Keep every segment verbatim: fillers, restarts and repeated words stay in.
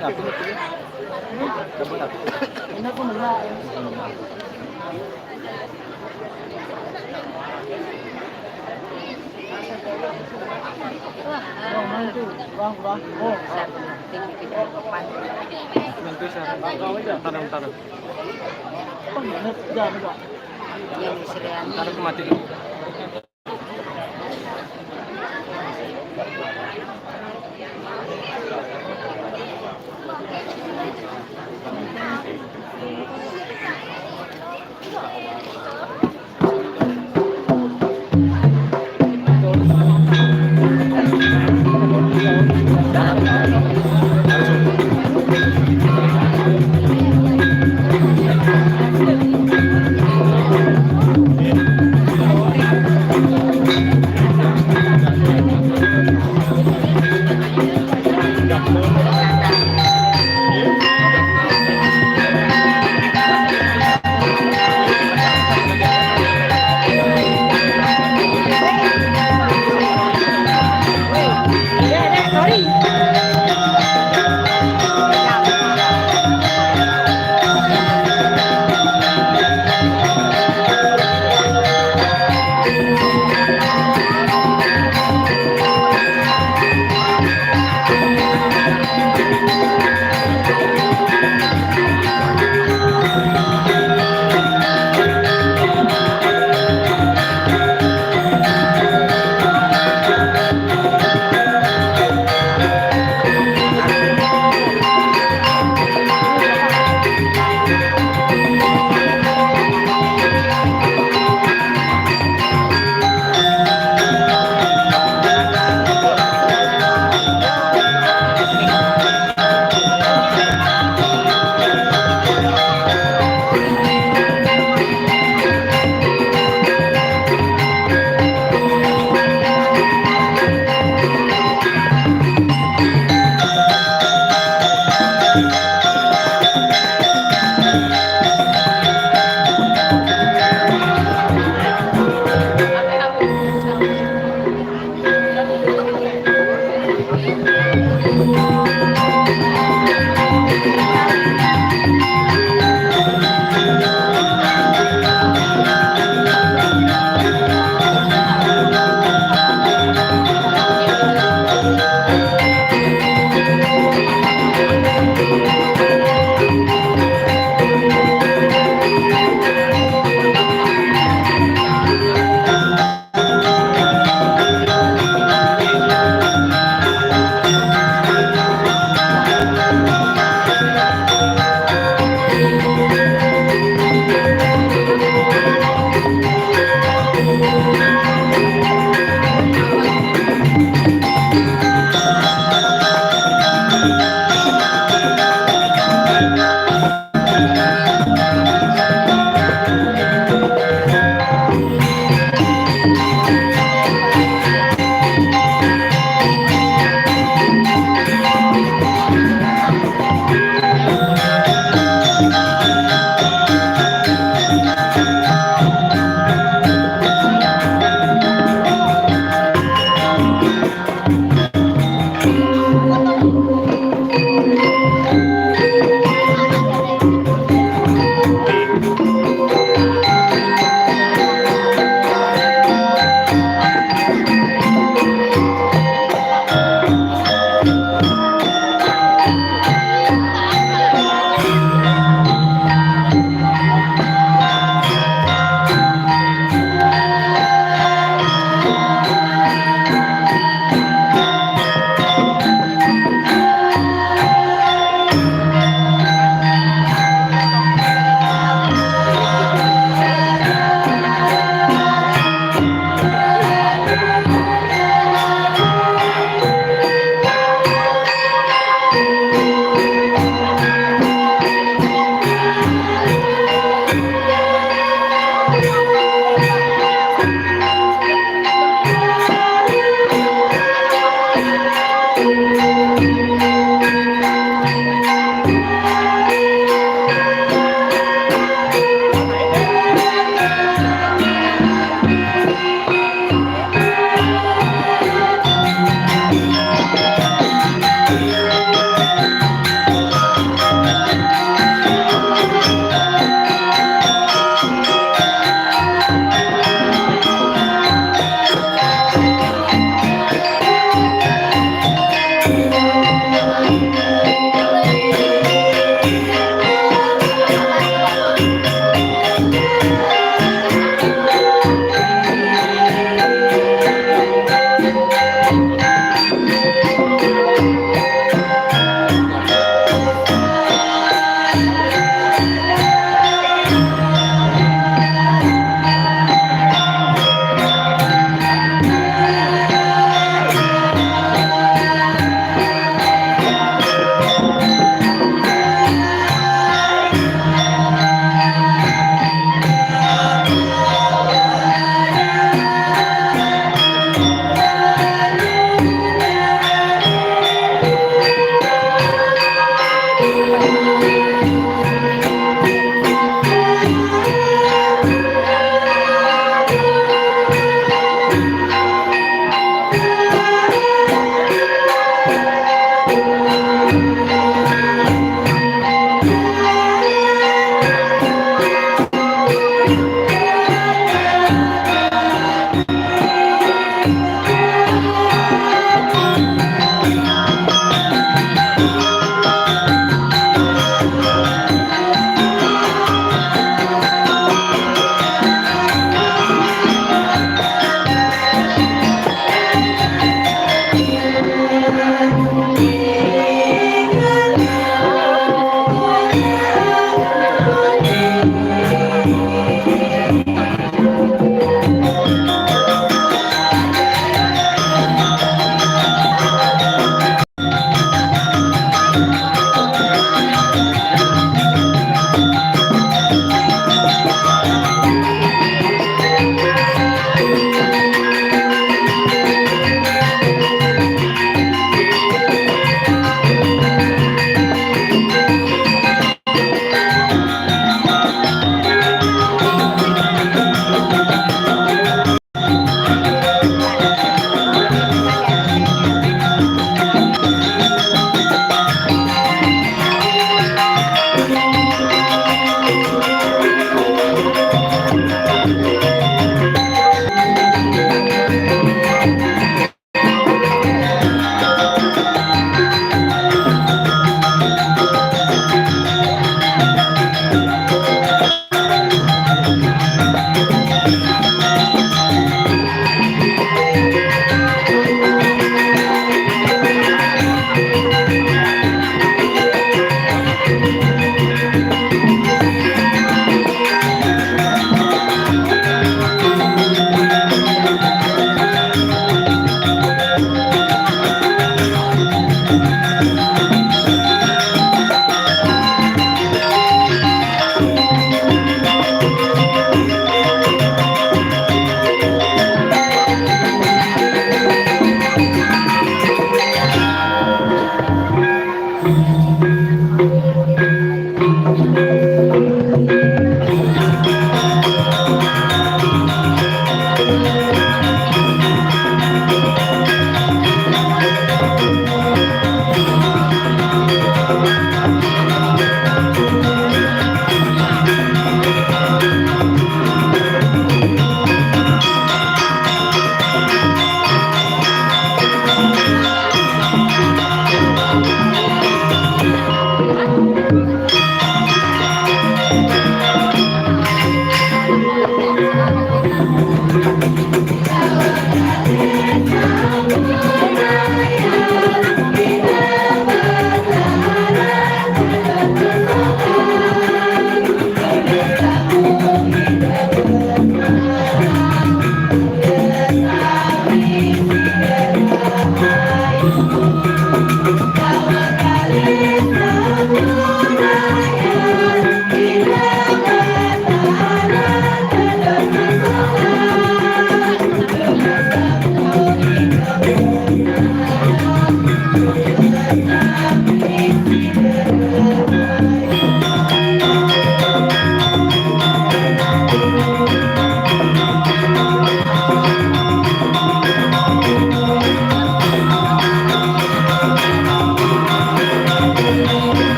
Nanti saya. Tarong, tarong. Tarong mati.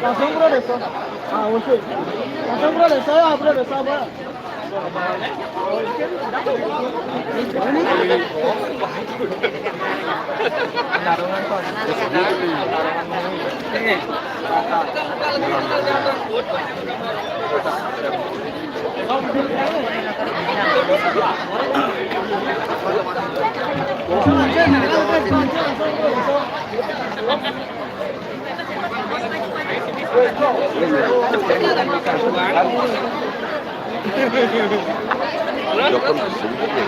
Langsung, bro, desa. Ah, usik. Langsung, bro, desa, ya, bro, desa, bro. Udah pun sebenarnya.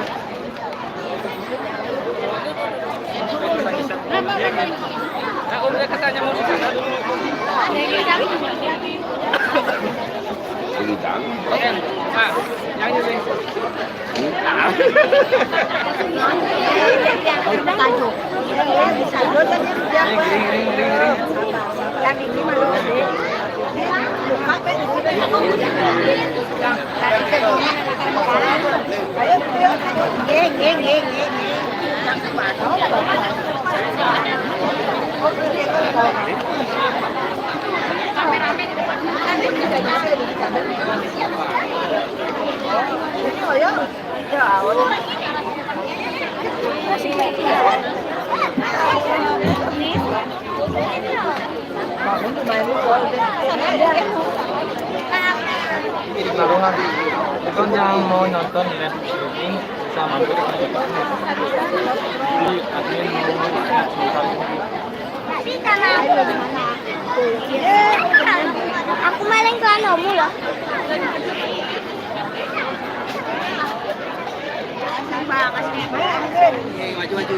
Ini jangan. Teman-teman, yang mau nonton live streaming bisa mampir ke tempat ini. Jadi, admin mau live sebentar. Aku maling ke anu mulu. Maju, maju.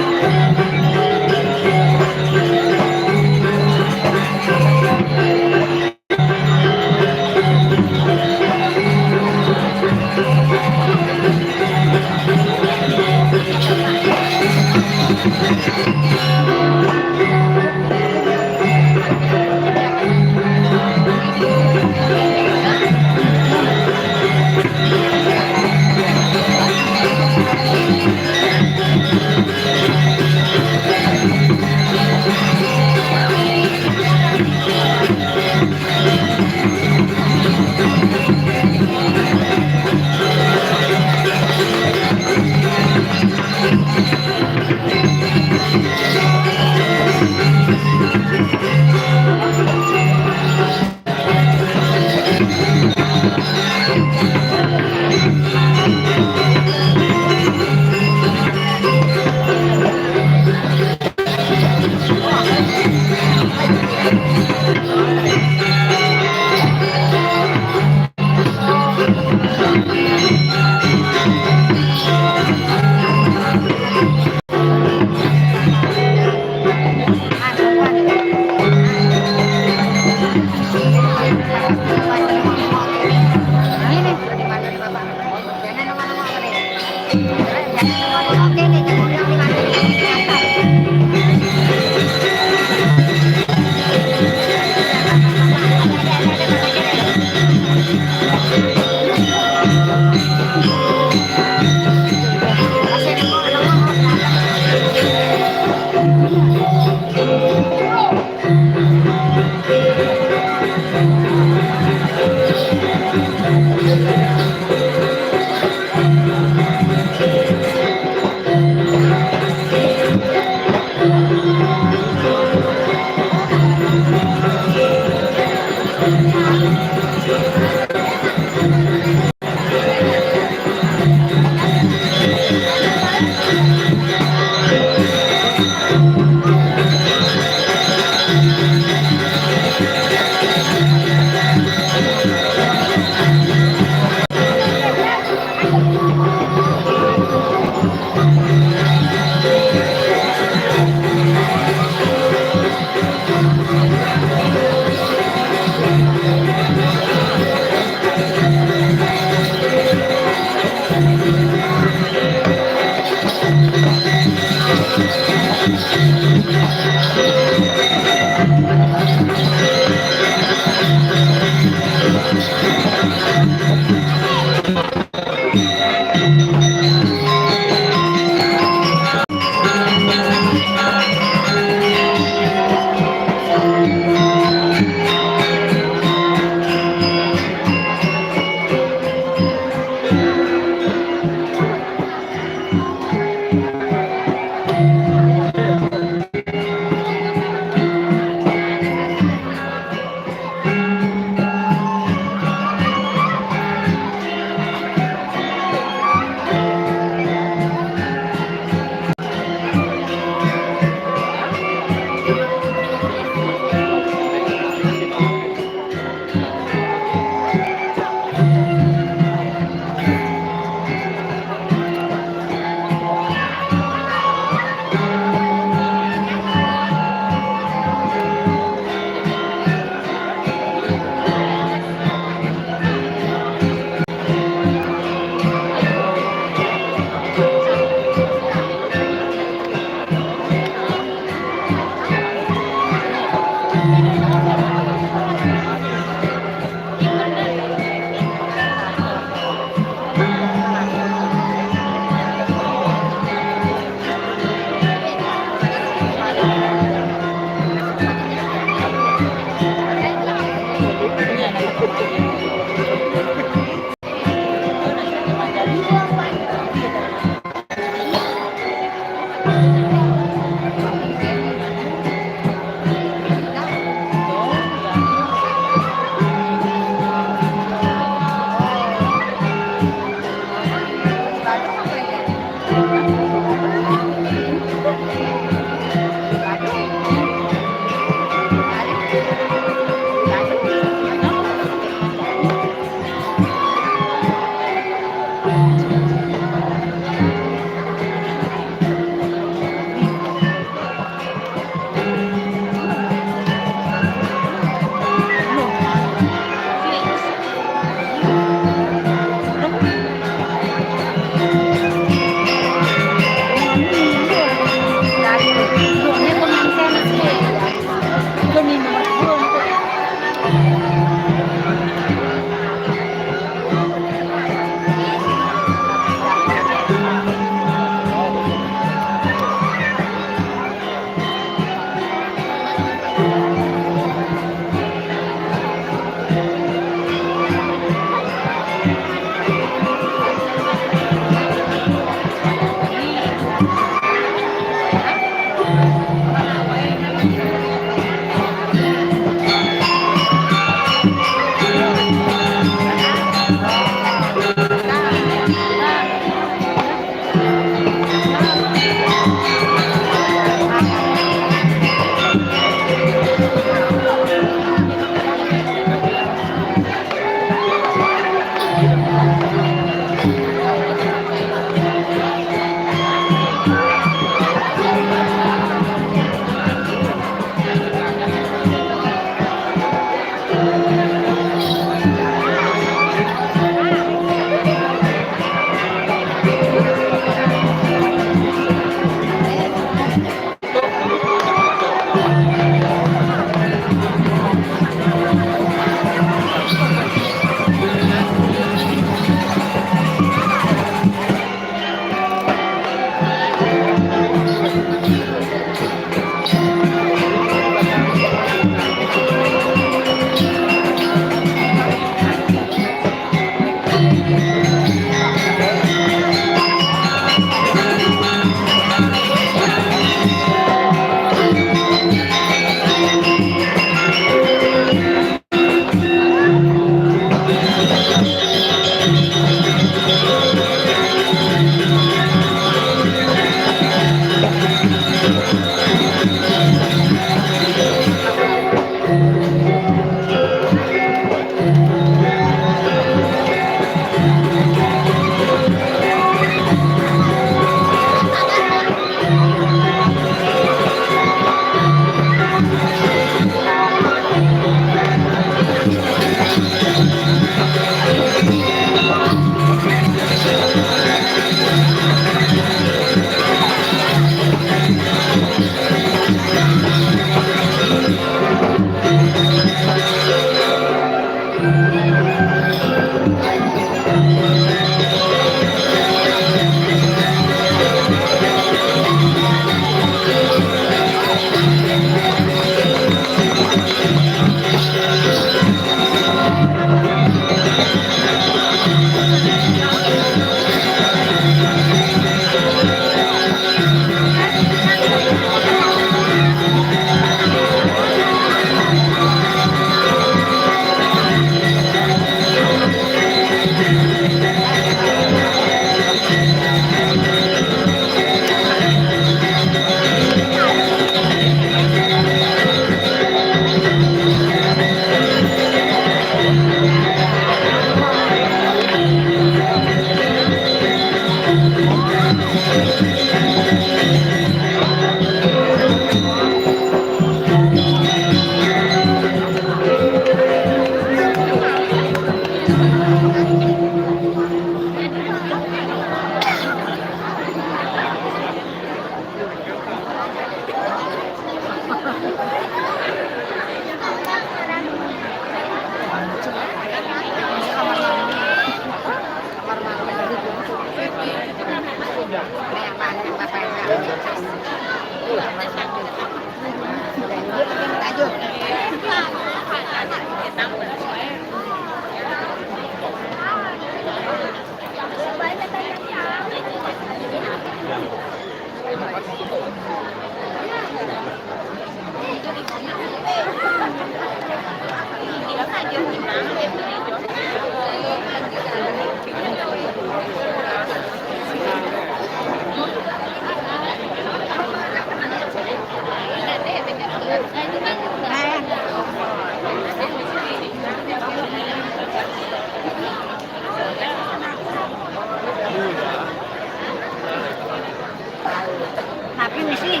Tapi mesti.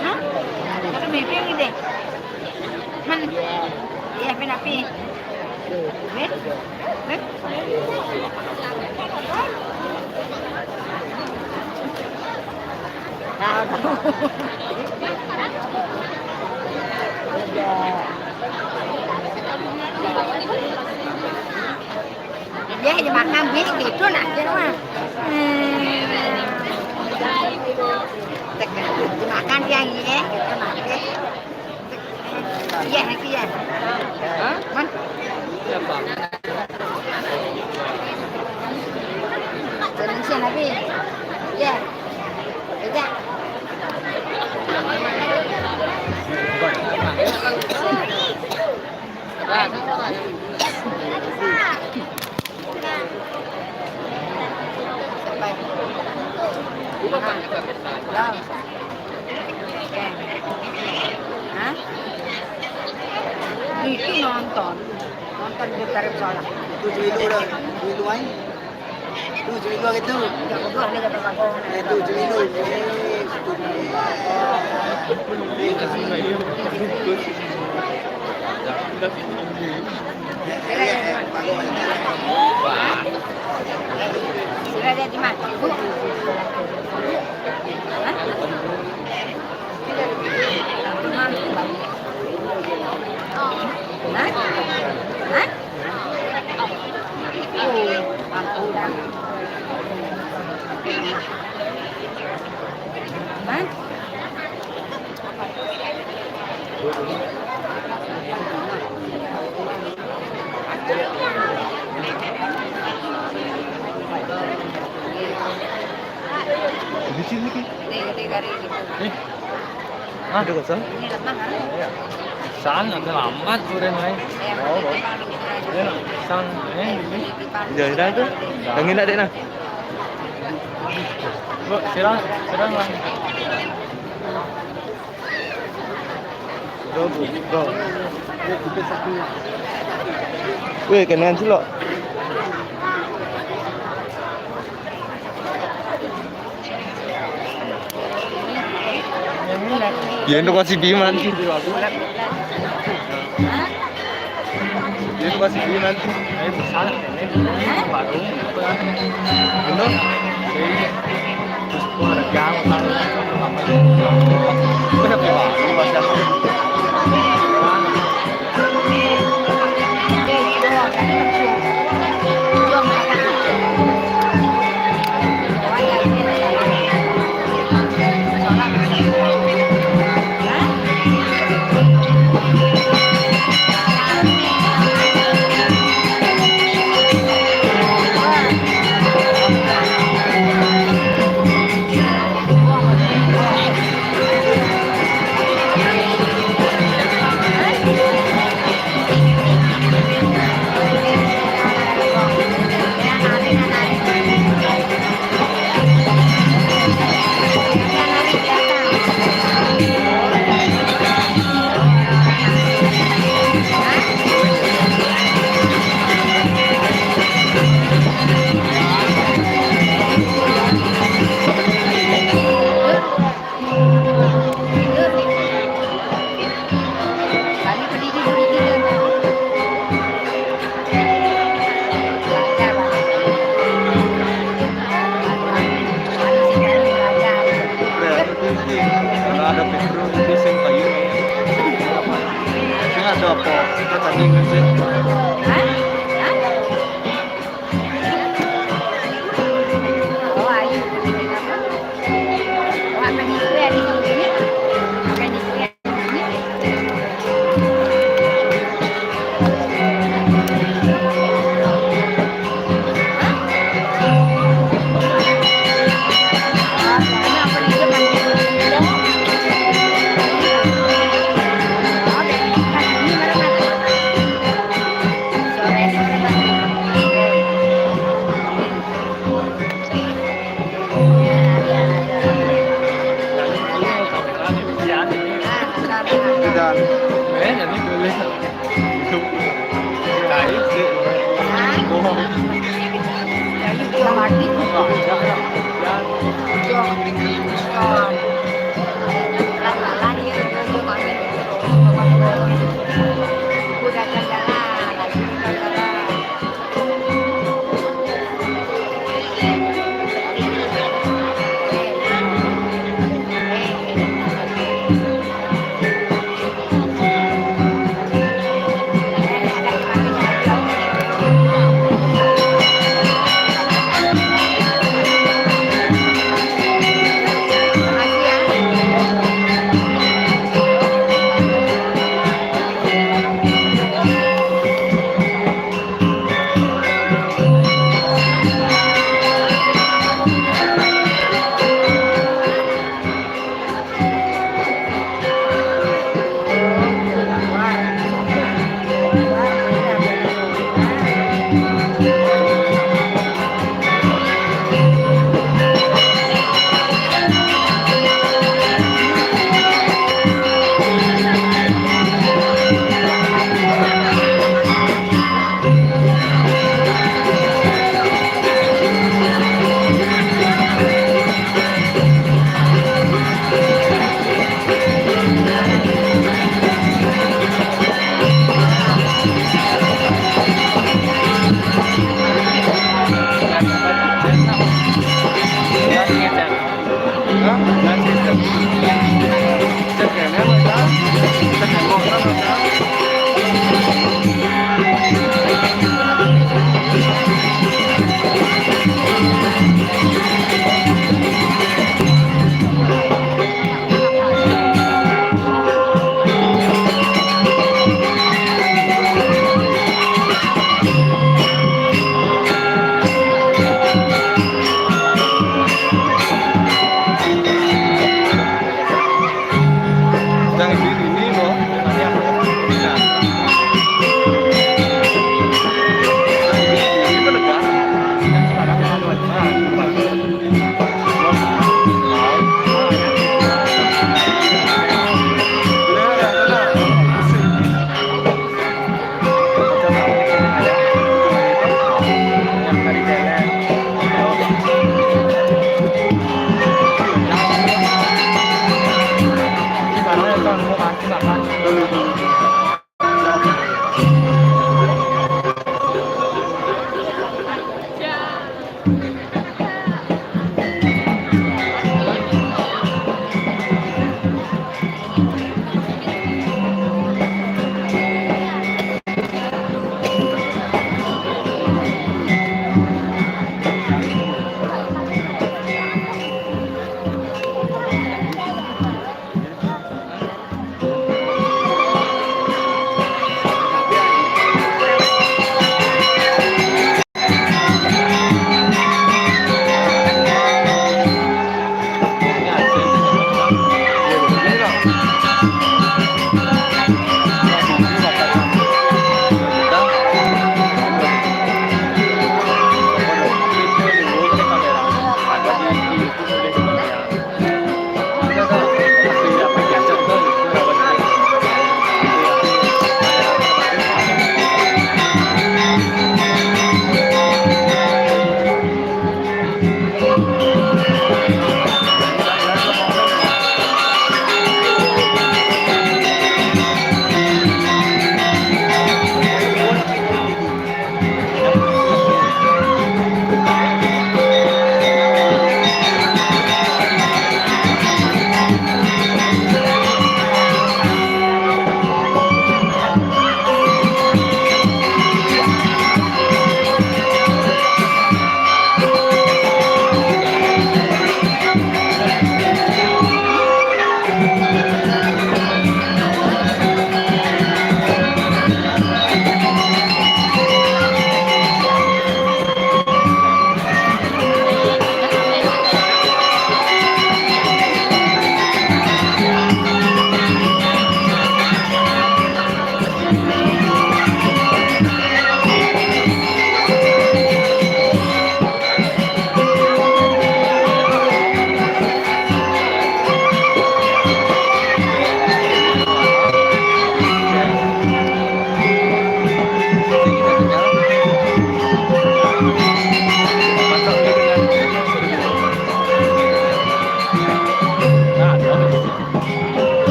Hah? Tapi mesti ini deh. Man. Iya, pinapi. Wait. Wait. Nah, dia aja makan, beli gitu, nah, dia mah. Hmm. Dimakan dia, iya, gitu, nah, dia. Iya, nanti ya. Hah? Man? Indonesia, tapi. Iya. Iya. Hah? Itu nonton. Nonton di Tarif Sholat. Itu dulu dah. Dulu aja. Tujuh ribu gitu. Itu tujuh ribu. Sudah dia di mana? Bu? Hah? Hah? Hah? Di sini ki. Hah? Ada kosong? Iya. Sang, ada lambat udah naik. Oh, sang, eh, ini. Jangan dah tu. Yang ini ada nak. Bu, silang, silang lah. Weh, kenangan silok. Ya, itu kasih piman. Ya, itu kasih piman. Ayo, salah. Baru. Bener? Wah, ada gang, salah. Bener, Pak. Ini masih ada. Hah? Hah? Oh, ayo. Wah, kan itu ya di sini. Kan itu ya. Dan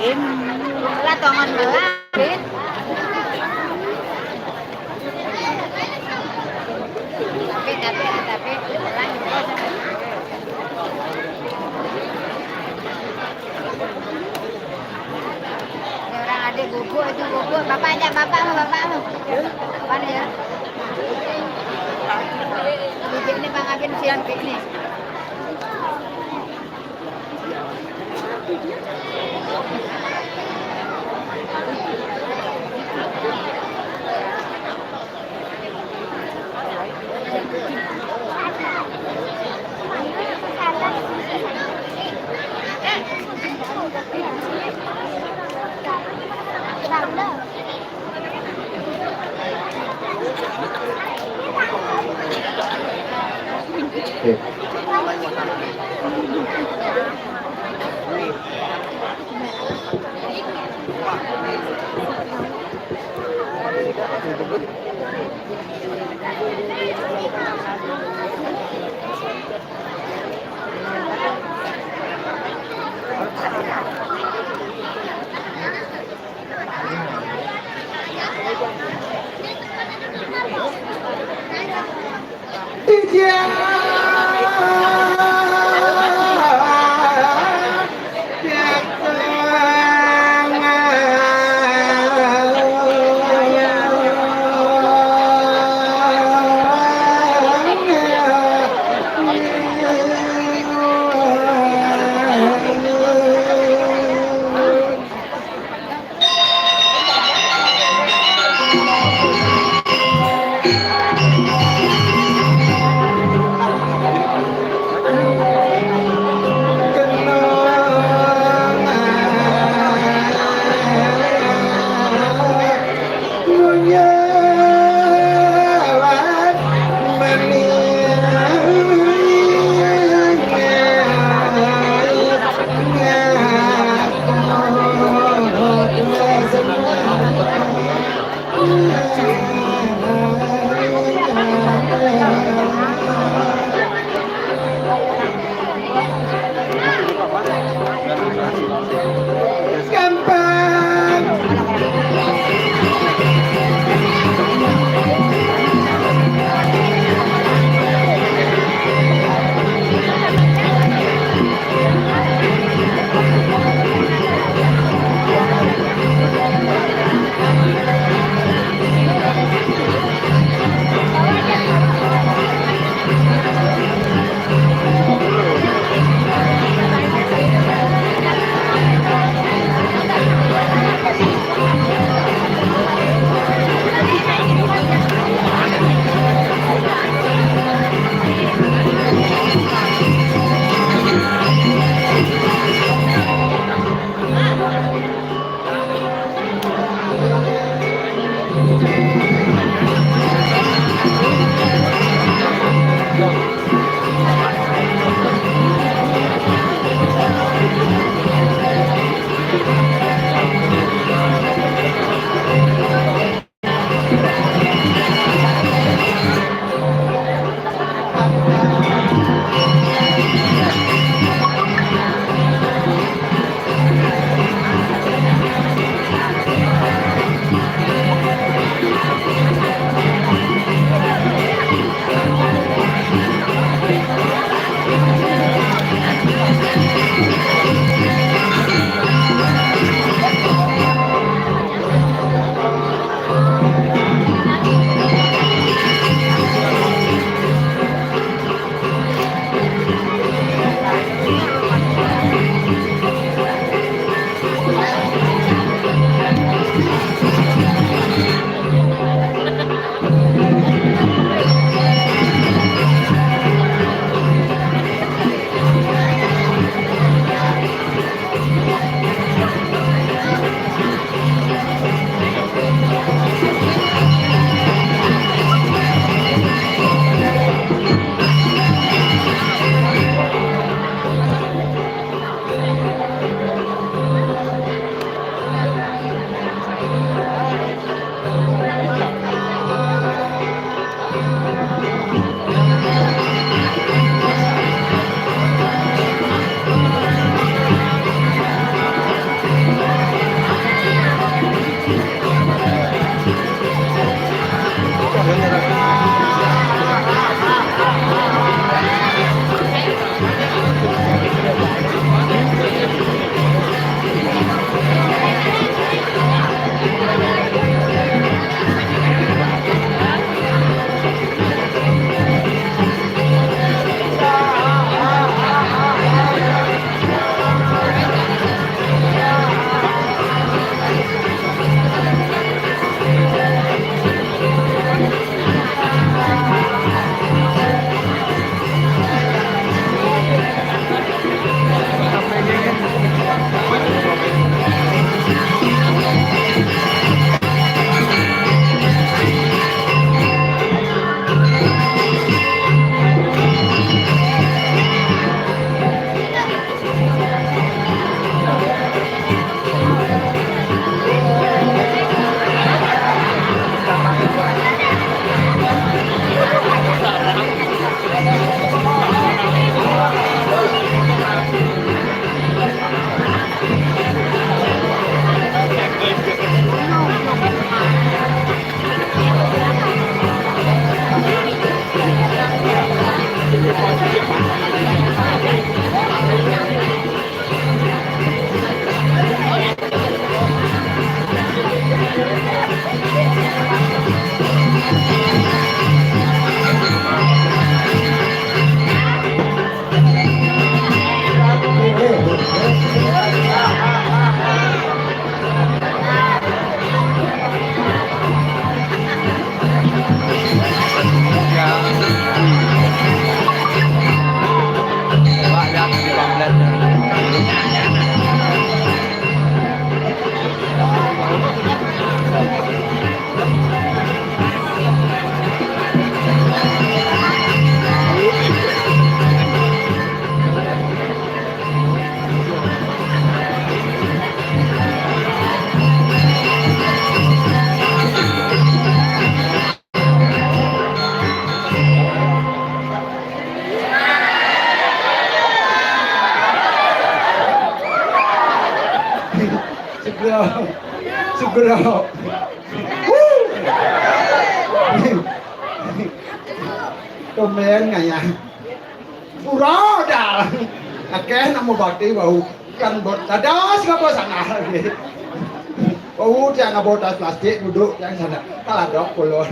Lah, tongan belah, Bin. Tapi, tapi, tapi, ini orang ada guguk itu, guguk. Bapak ajak bapakmu, bapakmu. Mana ya? Bibik ni, Bang Abin, siang bibik ni. Sugro. Wuh. Tumben ngayah. Pura dah. Akéh nak mubakti bau. Kan bot dados ngaba sanah lagi. Bau tiang ngaba tas plastik duduk tiang sana. Kaladok pulon.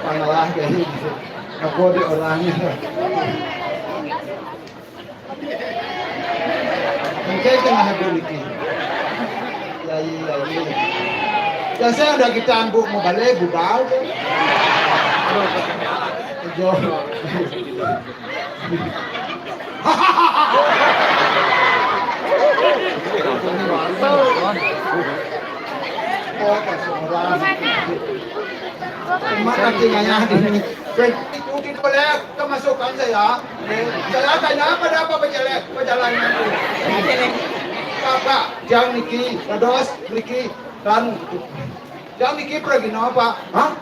Pangalah ke. Ngaba di orang. Engke tengah ibu niki. Yai, yai. Ya saya ada kita ambu mau balik budal tu. Jo. Oh, pas orang. Mak nanti ngayah di sini. Ikuti boleh kemasukan saya. Saya tanya pada apa berjalan perjalanan itu. Pak, Pak, tiang niki, dados niki, dan tiang niki pragina, Pak. Hah?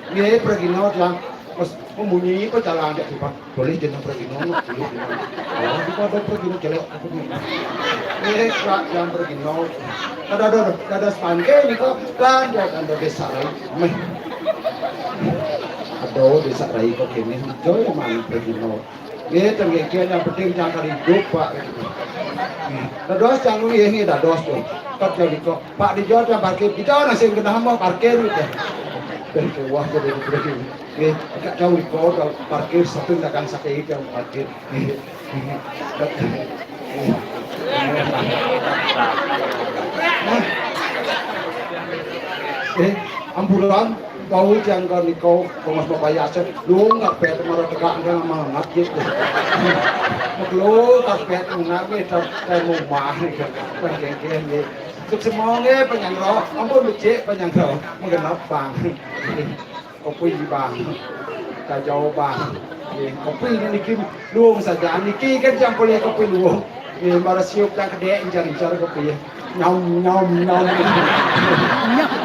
Nggih, pragina tiang. Mas, membunyi perjalanan jak Pak. Boleh jeneng pragina, boleh jeneng. Oh, kita ada pragina jelek aku ni. Eh, Pak, tiang pragina. Kada ada, kada sepangke ni kok. Kan dia kan ada desa lain. Meh. Aduh, desa rai kok kene. Joy man pragina. Nggih, teng nggih, yang penting jangan hidup, Pak. Dados jangan nggih, nggih, dados tu. Kok jadi kok, Pak Dijo yang parkir, kita orang sing kena mau parkir gitu. Dan ke wah jadi parkir. Nggih, agak jauh kok parkir satu dagang sate itu yang parkir. Nggih. Nggih. Nah. Eh, ambulan, bau tiang ka niko, kongos papayasa, lu ngapet mara tegak nang mangat gitu. Lu ngapet ngapet tak temu mah gitu. Kan kengkeng gitu. Suk semonge penyangro, ampun becik penyangro, menggenap bang. Kopi bang. Kajau bang. Nggih, kopi niki luwung saja. Niki kan jam boleh kopi luwung. Nggih, mara siup dah kedek incar-incar kopi. Nyom, nyom, nyom.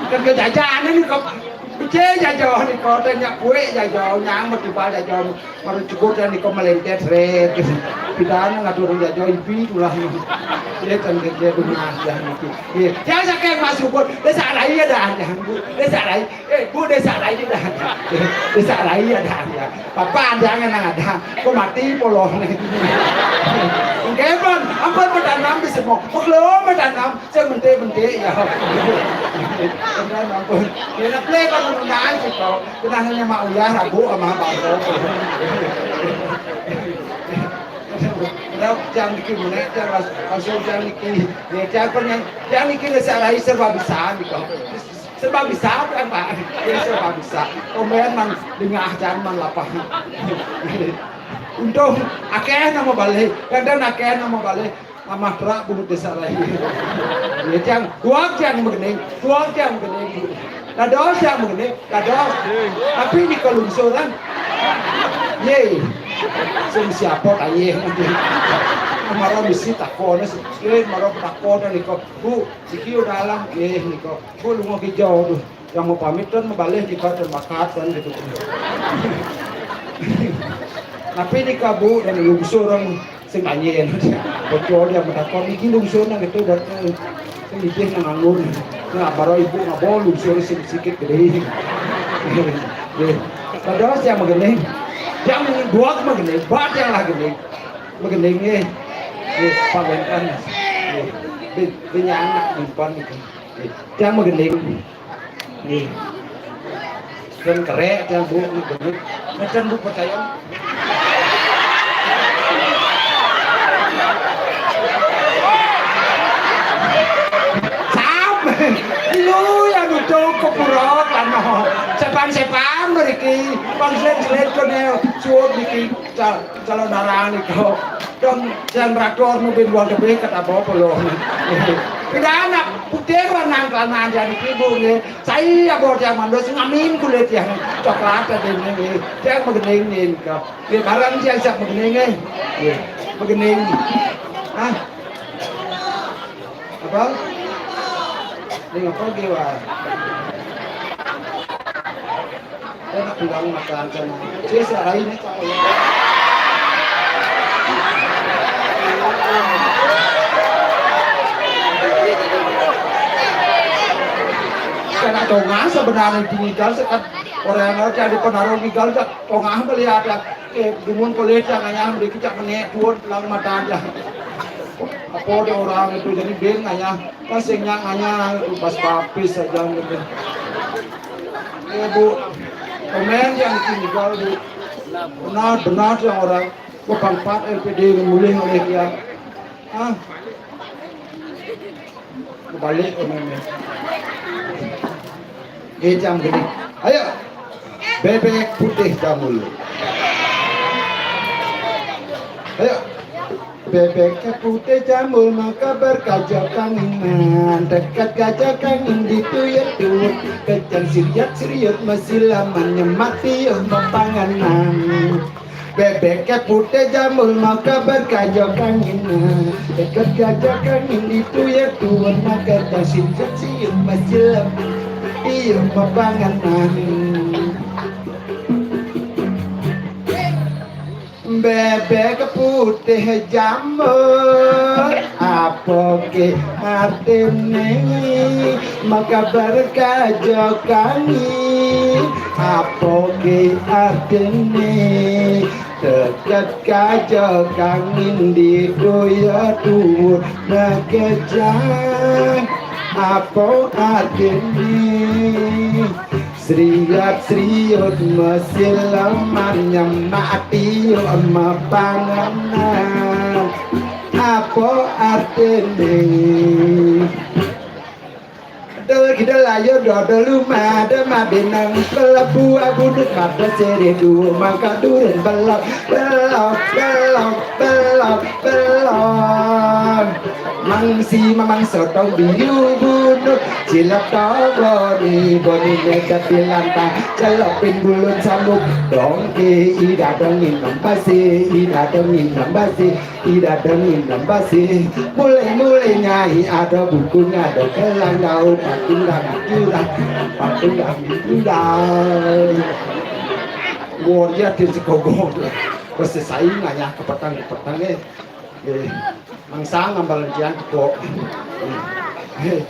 Kan kejajanan ni kok. Becik jajah ni kok. Tanya kuek jajah. Nyang betul jajah. Mara cukup dah ni kok melentet red. Pidana ngatur jajah ipi tulah ni. Dia kan dia rumah dah niki. Nggih. Dia saking masuk pun. Dia sarai dah. Dia sarai. Eh, Bu, desa lain dah. Desa lain ada, ya. Papa ada nang ada. Kok mati poloh ni. Oke, pun. Ampun, bertanam di semua. Belum bertanam. Saya mentik-mentik, ya. Benar, ampun. Ya, nak play kan mengenai sih, kau. Kenal hanya Mak Uyah, Rabu, sama Bang Bo. Dah, jangan bikin menek, jangan las-, langsung jangan bikin. Ya, jangan pernah, jangan bikin desa lain serba bisa, gitu. Sebab bisa kan, Pak? Ya, sebab bisa. Komen man dengah jan man lapah. Untung akeh nama balik. Kadang akeh nama balik. Amah terak bungut desa lain. Ya, tiang, dua tiang mengening, dua tiang mengening. Dados tiang mengening, dados. Tapi ni kalau lungsuran. Ye. Sing siapa tayeh nanti. Mara misi takon, eh, mara takon ni kok. Bu, siki udah alam, ye ni kok. Bu, lu mau hijau tu. Yang mau pamit kan balik di kota Makat kan gitu. Tapi di kabu dan lungsur orang sing anyen. Bocor dia menakon iki lungsur nang itu dan, eh, sing ijih nang anggur. Nah, baru ibu ngabo lungsur sing sikit gede. Nggih. Padahal yang mengening. Yang dua mengening, bat yang lagi nih. Mengening nggih. Nggih, pawentan. Nggih. Di, di anak nyimpan gitu. Nggih. Yang mengening. Nggih. Dan kerek, yang bu, bener. Macam bu percaya. Sam, lu yang nutup ke pura, lano. Sepan-sepan meriki, pangselet-selet kene, suut niki. Cal-, calon darah ni kau. Dong, yang traktor mobil luar negeri kata bawa puluh. Pindah anak, putih warna kelana jadi ibu ni. Saya bawa dia mandus ngamin kulit yang coklat tadi ni. Dia mengening ni kau. Dia barang dia siap mengening ni. Dia mengening. Hah? Apa? Ini apa dia? Enak bilang makan sama. Saya sehari ini tahu. Tongah sebenarnya tinggal sekat orang ada di Penarung tinggal jak tongah melihat ya. Eh, dumun boleh jangan yang beri kejak menek tuan lang mata aja. Apa ada orang itu jadi ben ngayah. Kasingnya ngayah itu pas papis saja gitu. Eh, Bu, komen yang tinggal, Bu. Benar-benar yang orang kepangpat L P D mulih oleh dia. Ah. Kebalik, oh, ini. Gejang gini. Ayo. Bebek putih jamur. Ayo. Bebek putih jamur maka berkaja kanginan. Dekat kaja kangin di tuyet tuwet. Kejang siriat siriut masih lamanya mati, oh, mapanganan. Bebek putih jamur maka berkaja kangin. Dekat kaja kangin itu ya tuan maka tak siap siap masih lama. Iya mapanganan. Bebek putih jamur, apa ke artine? Maka berkaja kangin, apa ke artine? Dekat kaja kangin di doya tuwet negejang, apa artine? Sriat sriut mesil lemah nyemak tiuk mepanganan. Apa artine? Dol kidal ayo dodol lumah ada mabinang kelebu abunut mata sirih dua mangka durin belok belok belok belok belok. Mangsi mamang sotong biu bunut cilap togoni boni nekat dilantah celopin bulut samuk dongke ida dongin nembasi ida dongin nembasi ida dongin nembasi mulai mulai nyai ada buku ada kelang daun patung dan curah patung dan curah. Warja tin sekogo. Wes saing ngayah ke petang ke petang eh. Eh, mangsa ngambal jian teko. Eh.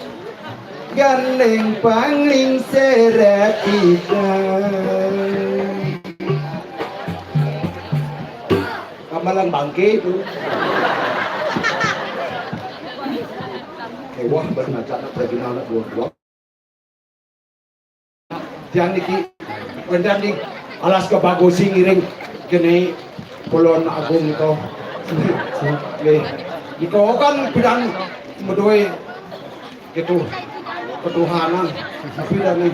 Gandeng pangling seret kita. Gambalan bangke itu. Mewah banget anak pergi anak dua-dua. Tiang niki, wénten ing alas kebagusi ngiring kéné Kulon Agung nika. Nggih. Nika kan pidan madué gitu ketuhanan. Tapi dane,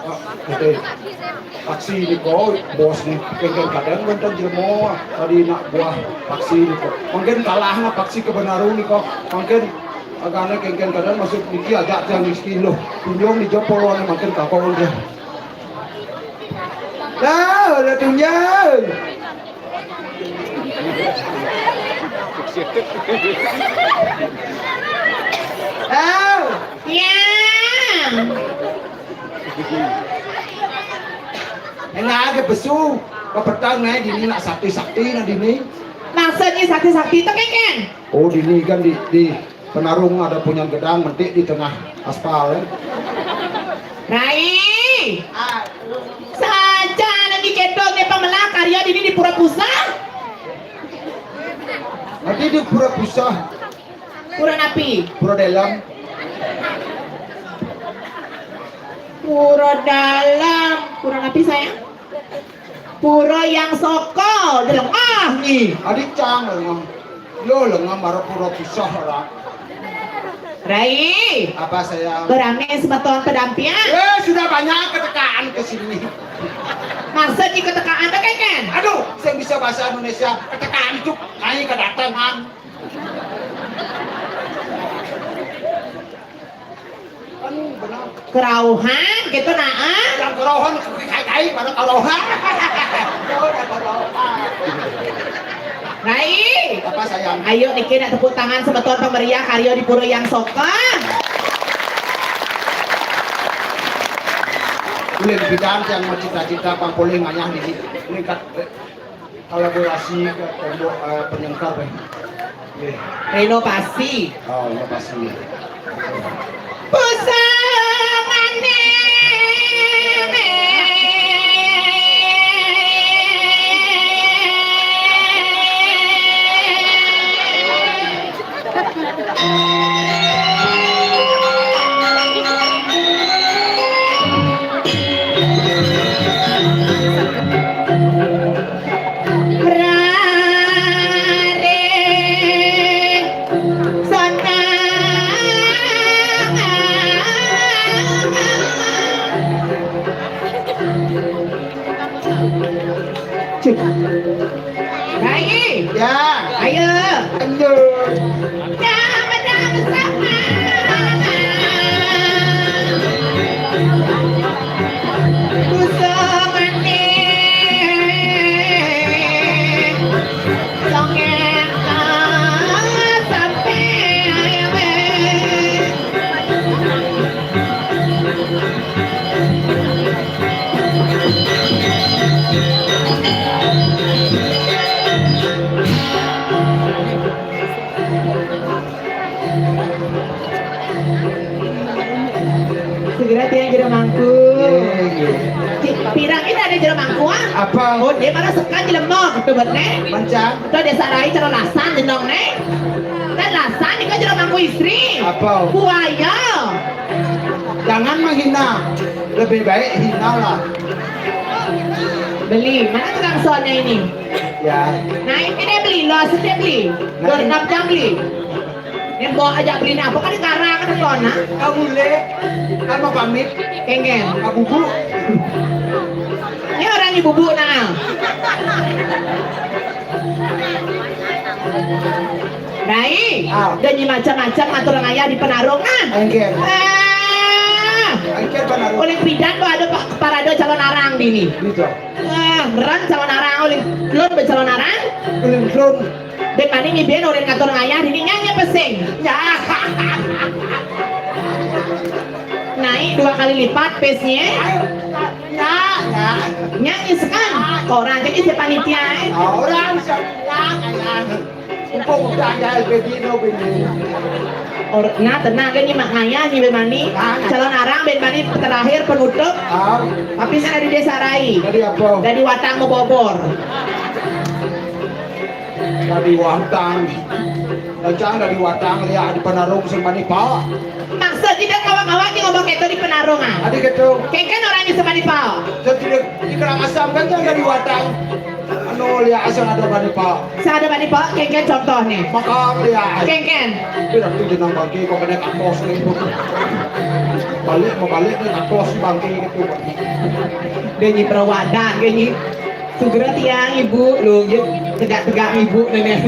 ah, gitu. Paksi nika bos nih, kéngkén kadang wénten jelema tadi nak buah paksi nika. Mungkin kalahna paksi kebenaran nika. Mungkin Agane kéngkén kadang maksud niki ajak tiang niki lho. Tunjung di jopolone makin kakon dia. Lah, udah tunjung. Tahu? Ya. Enak aja pesu. Kepetang naik dini nak sakti-sakti nak dini. Maksudnya sakti-sakti itu kéngkén? Oh, dini kan di, di Penarung ada punyan gedang mentik di tengah aspal, ya. Rai. Saja lagi cedok nih pemelah karya dini di Pura Pusah. Nanti di Pura Pusah. Pura napi? Pura dalam. Pura dalam. Pura napi, sayang? Pura yang soko, deleng ah ni. Adi cang lengah. Lo lengah mara pura pisah orang. Rai. Apa sayang? Berani semeton pedampian. Eh, sudah banyak ketekaan ke sini. Maksudnya ketekaan tu kan? Aduh, saya bisa bahasa Indonesia. Ketekaan itu naik kedatangan. Anu, benar. Kerauhan, gitu nah, ah. Yang kerauhan, kai-kai, mana kerauhan? Rai. Apa sayang? Ayo niki nak tepuk tangan semeton pemeriah karya di Pura Yang Soka. Ulin bidan yang cita-cita pang polih ngayah di meningkat. Kolaborasi ke tembok, eh, penyengkar, eh. Nggih. Renovasi. Oh, renovasi. Pusangane Segera tiang jero mangku. Nggih, nggih. Ci-, pirang ini ada jero mangku, ah? Apa? Oh, dia malah sekan jelema gitu, bet, né. Mancang. Itu ada sarai calon lasan jenong, né. Dan lasan itu jero mangku istri. Apa? Buaya. Jangan menghina. Lebih baik hinalah. Beli, mana tukang soalnya ini? Ya. Nah, ini beli, lo asli beli. Nah, dua enam jam beli. Ini bawa aja beli apa kan sekarang ada kona. Kamu le, kan mau pamit. Kengen. Kamu bu. Ini orang ibu bu nah. Dai, ah, udah nyi macam-macam ngatur ngayah di Penarung, ah. Engker. Ah. Engker Penarung. Oleh pidan tuh ada pa-, parade calon arang dini. Gitu. Ah, meran calon arang, oleh klon be calon arang. Oleh klon. Ben mani ngiben orang ngatur ngayah dini nyanyi pesing. Ya. Naik dua kali lipat pesnya. Ya, ya. Nyanyi sekarang. Orang jadi si panitia, eh. Orang siapa ya? Mumpung udah ada L P D no bini. Or, nah, tenang kan, nyi mak ngayah nyi ben mani. Nah, nah. Calon arang ben mani terakhir penutup. Ah. Tapi saya di Desa Rai. Dari apa? Dari Watang Bobor. Dari Watang. Lancang dari Watang, lihat di Penarung sing mani, Pak. Maksud tidak kawan-kawan nyi ngomong gitu di Penarung, ah. Adi gitu. Kengen orang nyi sing mani, Pak. Jadi di Kerang Asam kan jangan dari Watang. Anu, lihat asal ada mani, Pak. Saya ada mani, Pak. Kengen contoh nih. Makam, lihat. Kengen. Tidak tuh jenang bangke, kok kena kapos nih. Balik, mau balik nih, kapos bangke gitu. Dia nyi perawadan, dia nyi. Segera tiang ibu, lo gitu. Tegak-tegak ibu nenek.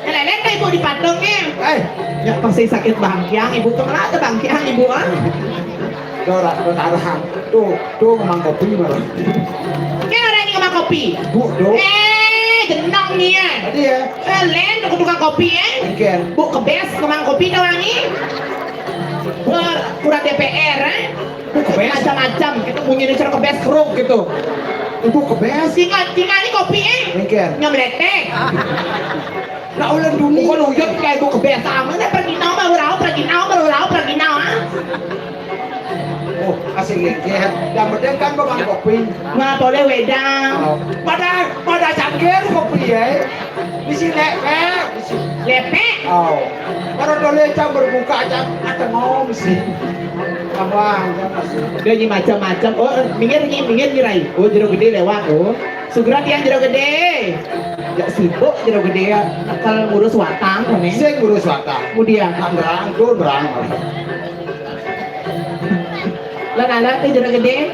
Lelen ibu di patungnya. Eh, ya pasti sakit bangkiang ibu tuh, malah ada bangkiang ibu, ah. Dora, dora, arahang. Tuh, tuh ngomong kopi malah. Kan orang ini ngomong kopi. Bu, do. Eh, jenong nih ya. Tadi ya. Eh, Len, tukang, tukang kopi ya. Engker. Bu, kebes ngomong kopi tau wangi. Ber-, kurang D P R, eh. Bu, kebes. Macam-macam, gitu bunyi ini cerita kebes keruk gitu. Ibu kebes. Tinggal, tinggal ini kopi, eh. Engker. Nyamletek. Nah, ulang dunia. Bukan uyut kayak ibu kebes. Sama deh, pergi nau, baru rau, pergi nau, baru rau, pergi nau, ah. Oh, asing ya. Yang penting kan bukan kopi. Nggak boleh wedang. Oh. Pada, pada cangkir kopi ya. Bisi lepek, bisi lepek. Oh. Kalau boleh cang berbuka cang ada ngom sih. Abang, kan masih. Dia nyi macam-macam. Oh, minggir nyi, minggir nyi rai. Oh, jero gede lewat. Oh, segera tiang jero gede. Ya sibuk jero gede ya. Kalau ngurus watang, koné. Sing ngurus watang. Kemudian. Nang berang, tuh berang. Lah, lah, lah, tuh jero gede.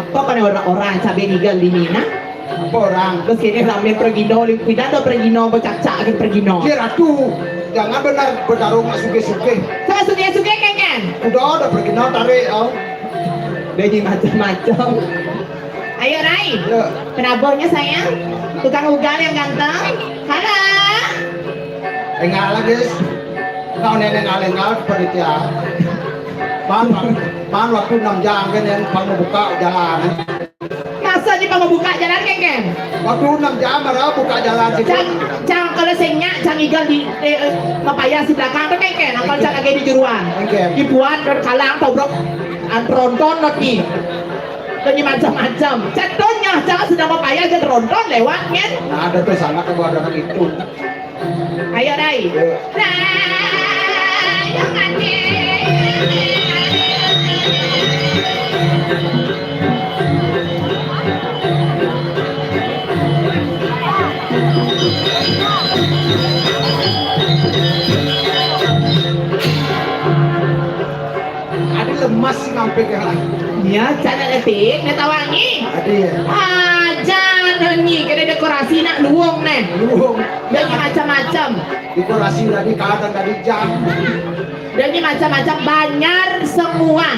Apa kan orang-orang cabe nigal di mina? Apa orang? Terus ini rame pergino, limpui dado pergino, becak-cak ke pergino. Dia ratu, jangan benar bertarung nak suge-suge. Sama suge-suge, kan, kan? Udah, ada pergino, tarik, oh. Dia jadi macam-macam. Ayo, Rai. Ya. Penabuhnya, sayang. Tukang ugal yang ganteng. Halo. Enggak lagi. Kau nenek enggak, enggak, panitia. Man, man waktu enam jam kan yang pang buka jalan. Masa di pang buka jalan, kan, kan? Waktu enam jam, ada buka jalan situ. Cang, cang, kalau sing nyak, cang igal di, eh, eh, mapaya si belakang tu, kan, kan? Angkal cang lagi di juruan. Kan, kan. Dibuat, dan kalang, tobrok, an tronton, not ni. Dan ni macam-macam. Cetonnya, cang sedang mapaya, je tronton lewat, kan? Nah, ada tu sangat tu, ada kan itu. Ayo, Rai. Rai, yang mati. Ada lemas sih ngampek ya. Ya, cara letik, neta wangi. Ada ya. Aja nyi, kena dekorasi nak luwung nih. Luwung. Banyak macam-macam. Dekorasi tadi kadang tadi jam. Dan ini macam-macam, banyak semua.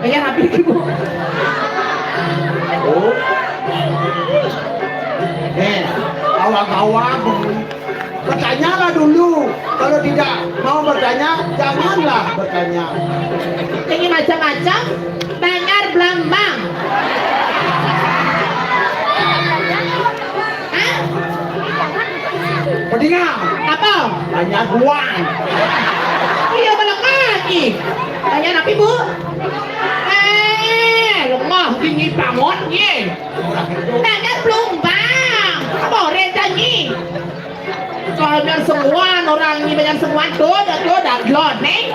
Banyak habis ibu. Oh. Eh, awak-awak. Bertanyalah dulu. Kalau tidak mau bertanya, janganlah bertanya. Ini macam-macam, banyak belambang. Hah? Pedingan. Apa? Banyak buang. Iya, belakang. Ibu. Eh, lemah gini banget ye. Nanya belum bang. Apa orang tadi? Kalau biar semua orang ini banyak semua tuh, dah tuh, dah blon nih.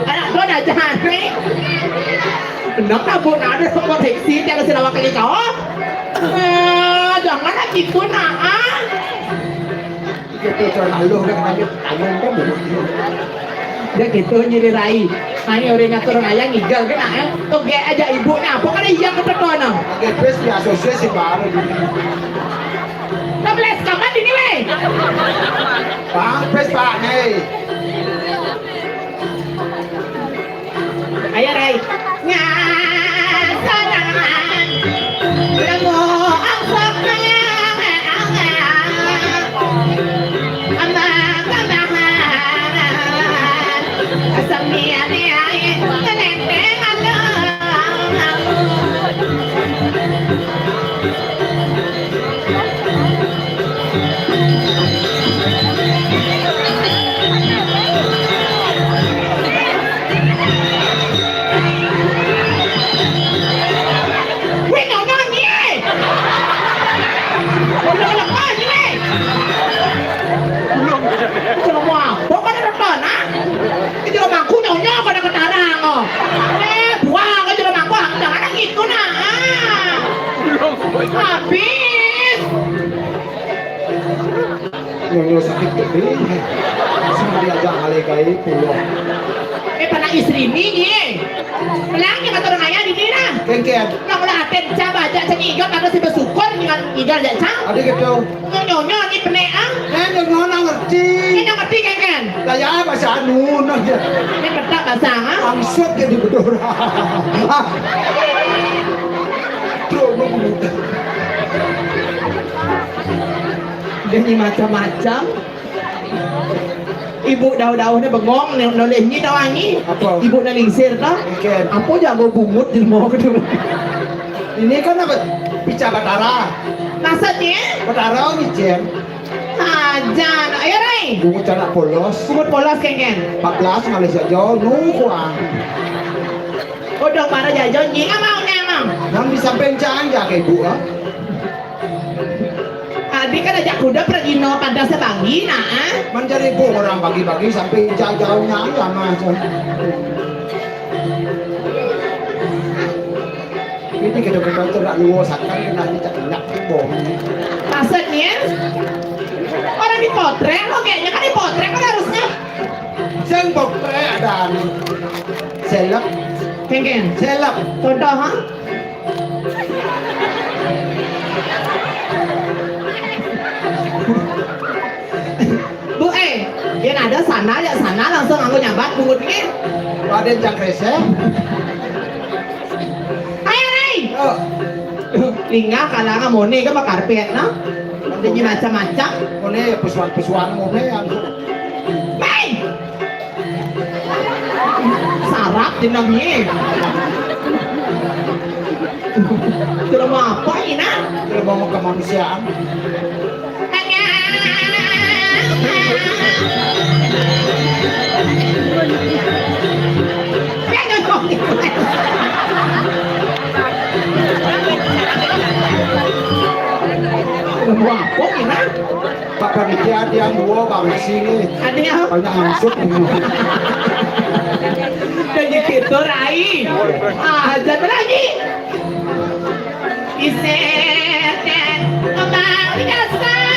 Anak tuh dah jahat nih. Benar tak bu, ada semua seksi tiada sila wakil kau. Eh, jangan lagi pun ah. Gitu, cara lalu kan, ayo, ayo, kan, dia gitu nyilirai. Nah, ini orang ngatur orang ayah ngigal kan, eh. Tuh, gek aja ibunya, apa kan iya ke pekono. Oke, terus ya, sosial sih baru. Kita beles kapan ini, weh? Bang, terus, Pak, nih. Ayo, Rai. Ngasana. Lemu angkok. Ama kamahan. Asamian ai. Tenenteng aduh. Wih, nyonya, nyie. Udah lepas, nyie. Belum. Cuma mau apa, kan ada tanah? Itu mangku nyonya, pada ke tanah, oh. Eh, buang aja mangku, jangan gitu, nah. Habis. Nyonya sakit gede. Sama diajak alih kai pulang. Eh, pada istri ini, ye. Pelang, ya, kata orang ayah di sini, nah. Kengken. Nah, kalau hati cah baca, cah ngigal, karena si bersyukur, ngigal, ngigal, ya, cah. Ada gitu. Nyonya, nyonya, ini penek, ah. Eh, nyonya, nggak ngerti. Ini nggak ngerti, kengken. Lah, ya, bahasa anu, nah, ya. Ini petak bahasa, ah. Langsung jadi bedor. Ah. Terus, Dia ni macam-macam. Ibu dauh-dauhnya bengong, ni noleh ni tau ni. Apa? Ibu nak lingsir tau. Ikan. Apa jago bungut di rumah tu? Ini kan apa? Pica batara. Maksudnya? Batara ni, Jen. Ajan. Ayo, Rai. Bungut anak polos. Bungut polos, Ken, Ken. Empat belas ngalih saja. Nu kuang. Udah para jajan, ni nggak mau, nggak mau. Nang disampaikan aja ke ibu, ah. Adi kan ajak kuda pergi no pada sebagi, nah, ah. Mencari ibu orang bagi-bagi sampai jauh-jauhnya aja, Mas. Ini kita kita tu nak luas akan kena dicak nak bohong. Maksudnya? Orang dipotret, lo kayaknya kan dipotret kan harusnya. Sing potret ada anu. Seleb. Kengken. Seleb. Contoh, ha? Bu, eh, yang ada sana, ya sana, langsung aku nyambat bungut ni. Raden Cang Kresek. Ayo, Rai. Oh. Tinggal kalangan mone ke makarpet, no? Dia macam-macam. Mone, pesuan-pesuan mone yang. Rai! Sarap jenengnya. Jelema apa ini, nah? Jelema kemanusiaan. Wah, kok ini? Pak panitia dia dua bang sini. Ada yang banyak masuk ini. Jadi kita rai. Ah, jatuh lagi. Iseten kembali ke sana.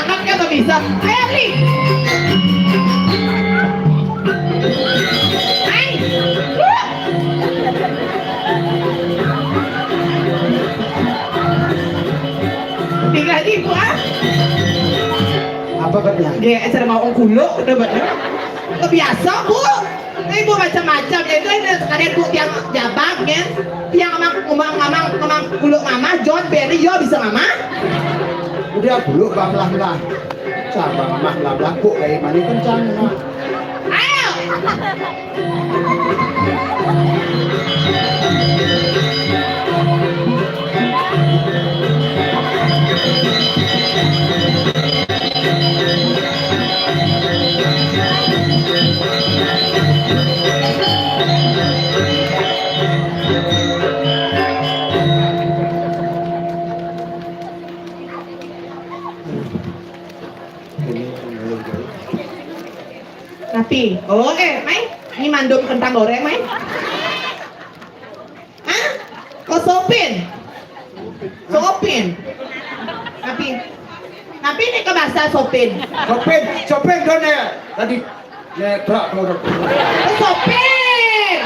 Angkat ka bisa. Ayo, Bli. Ay. Tinggal ibu, ah. Apa katanya? Dia acara mau ongkulo, udah bener. Kebiasa, Bu. Nah, ibu macam-macam. Itu ada sekalian, Bu, tiang jabang, ya. Tiang ngamang, ngamang, ngamang, ngamang kulo mama, John Berry, yo bisa mama. Udah, Bu, bang lah lah. Sama mama lah lah, Bu, kayak mana kencang, mama. Ayo. Napi? Oh, eh, mai. Ini mandum kentang goreng, mai. Hah? Ko sopin? Sopin? Napi? Napi ni ke bahasa sopin? Sopin, sopin tu ni. Tadi ni truk tu. Ko sopin!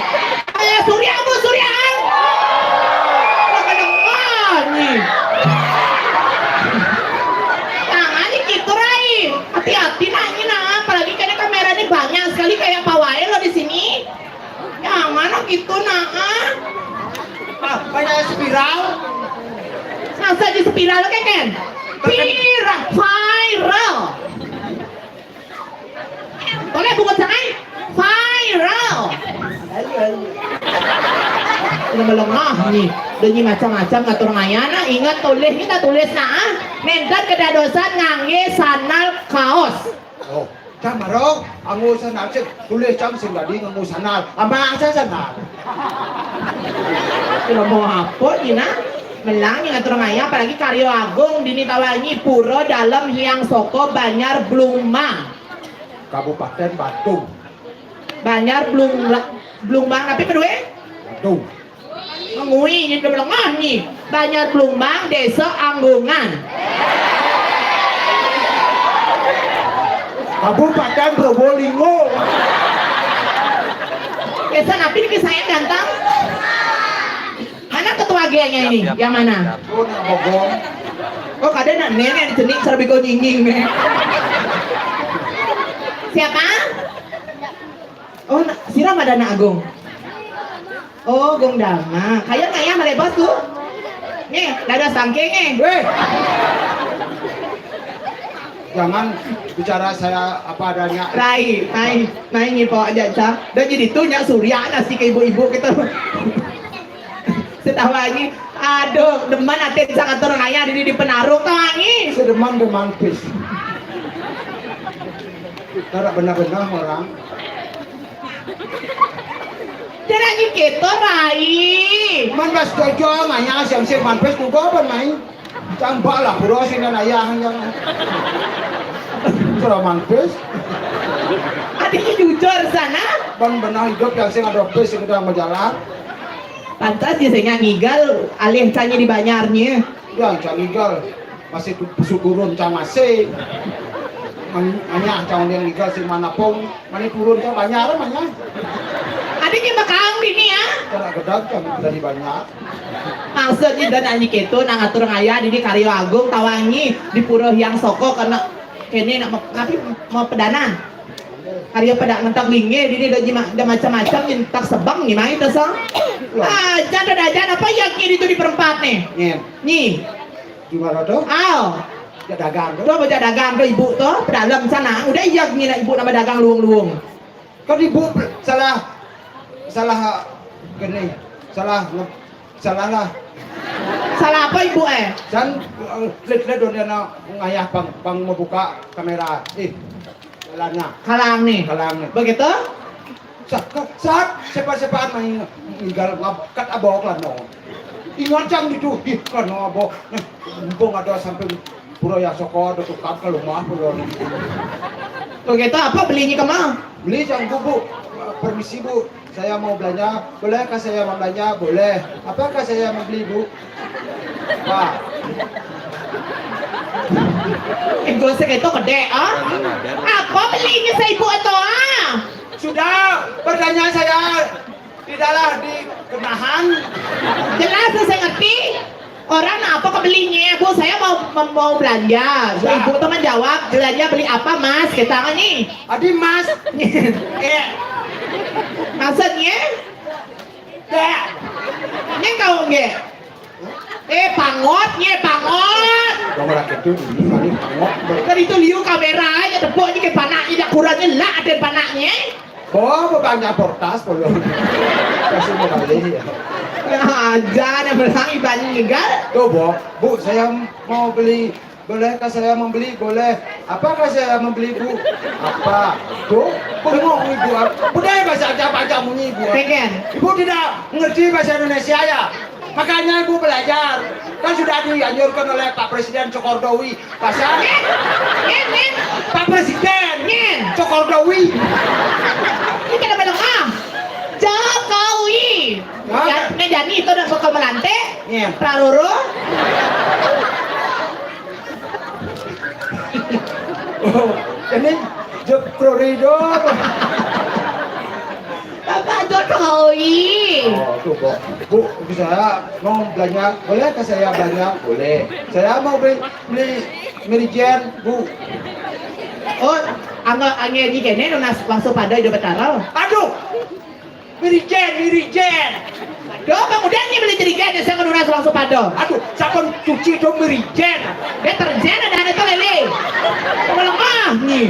Ayo, Surya, Bu, Surya, ah. Kena dengar ni. Jangan ni gitu, Rai. Hati-hati nak ni, nak. Apalagi kena kamera ni banyak sekali kayak pawai lo di sini. Jangan nak gitu, nak, ah. Ah, banyak spiral. Masa di spiral, kan, kan? Viral, viral. Boleh bungut sangai? Viral. Lengah-lengah ni. Dia ni macam-macam ngatur ngaya, nak. Ingat tulis ni, tak tulis, nak, ah. Nenten kedadosan ngangge sandal kaos. Oh, cang maro, anggo sandal cek, tulis cang sing dadi nganggo sandal. Amang cang sandal. Kira mau apa ni, nak? Melang ni ngatur ngaya, apalagi Karyo Agung, dini tawangi, Pura Dalem Hyang Soko, Banjar Blumang. Kabupaten Badung. Banjar Blum-, Blumang, tapi kedua? Badung. Ngui ni belengah ni. Banjar Blumang, Desa Anggungan. Kabupaten Probolinggo. Desa napi ni saya ganteng? Mana ketua G-nya ini? Yang mana? Oh, nak bogong. Oh, kada nak nenek cenik serbi kau nyinging nih. Siapa? Oh, na-, sira mah Dana Agung. Oh, Gung Dama. Kaya ngayah malebos tu. Nih, dada sangking nih. Weh. Jangan bicara saya apa adanya. Rai, mai, mai ngipo aja, Cang. Dah jadi tu nyak Surya nasi ke ibu-ibu kita. Setawa lagi. Aduh, demen ati sangat orang ayah di, di Penarung tau angi. Sedemen-demen pis. Kada benar-benar orang. Jangan gitu, Rai. Man bas dojo ngaya siang-siang manpes juga pan mai. Cang bak lah pura sinan ayah yang. Pura manpes. Adiknya jujur sana. Ban benah hidup yang sing ada pes sing ada majalah. Pantas dia sehingga ngigal alih tanya di banyarnya. Ya, cang ngigal. Masih tu-, suku turun cang masih. Man-, manyah cang yang ngigal sing manapung. Mani turun cang banyak lah manyah. Ada ke bakang dini ya? Cang nak gedang cang dari banyak. Maksudnya dan anyi keto nak ngatur ngaya dini Karyo Agung tawangi di Pura Hyang Soko kena kene nak me-, tapi mau pedana. Karyo pada ngentak linge dini dah jima-, dah macam-macam nyentak sebang ni mai tu sang. Ah, jangan ada jangan apa yang kiri tu di perempat ni. Ni. Gimana tu? Aw. Dia dagang tu. Tu apa dia dagang tu ibu tu? Pedalem sana. Udah iya gini nak ibu nama dagang luung-luung. Kan ibu salah, salah gini. Salah nge-, salah lah. Salah apa ibu eh? San, eh, let-let dia nak ngayah pang, pang membuka kamera. Eh, jalannya. Kalang ni. Kalang ni. Begitu? Sa-, ka-, saat sepa-sepaan main tinggal ngab-, kat abok lah no. Ingat cang itu, ih, kan no abok. Nah, mumpung ada sampai pura ya soko ada tukang ke rumah pura. Begitu apa belinya kemana? Beli cang bu, bu. Permisi bu, saya mau belanja. Bolehkah saya membelanja? Boleh. Apakah saya membeli bu? Pak. Ibu segitu gede, ah? Apa belinya seibu itu, ah? Sudah, pertanyaan saya tidaklah dikenahan. Jelas, saya ngerti. Orang apa kebelinya, Bu? Saya mau mau belanja. Ya. Ibu tuh menjawab, belanja beli apa, Mas? Kita nih. Adi Mas. Eh. Maksudnya? Dek. Ini kau nggak? Eh, pangot, nye, pangot. Nomor raket tuh, ini paling pangot. Kan itu liu kamera aja, tepuk aja ke panaknya, dak kurangnya lah ada panaknya. Oh, banyak portas, belum. Kasih mau balik ya. Nah, aja, yang bilang ibaratnya enggak. Tuh, Bu, Bu, saya mau beli. Bolehkah saya membeli? Boleh. Apakah saya membeli, Bu? Apa? Tuh, bengong Ibu. Budaya bahasa Aceh apa aja bunyi Ibu. Pengen. Ibu tidak ngerti bahasa Indonesia ya? Makanya Ibu belajar. Kan sudah dianjurkan oleh Pak Presiden Cokordowi. Bahasa Pak Presiden Cokordowi. Ini kada balengah. Jokowi. Ya, nah, jadi itu udah bakal melantik. Iya. Praroro. Oh, ini Jepro Ridho. Bapak Jokowi. Oh, tuh, Bu. Bu, bisa mau belanja? Boleh ke saya belanja? Boleh. Saya mau beli, beli Merijen, Bu. Oh, angga angge di kene nunas langsung pada hidup betara. Aduh. Merijen, Merijen. Doh, kemudian ini beli jerigen ya saya nunas langsung pada. Aduh, siapa cuci itu Merijen? Deterjen ada ada tuh lele. Kamu lemah nih.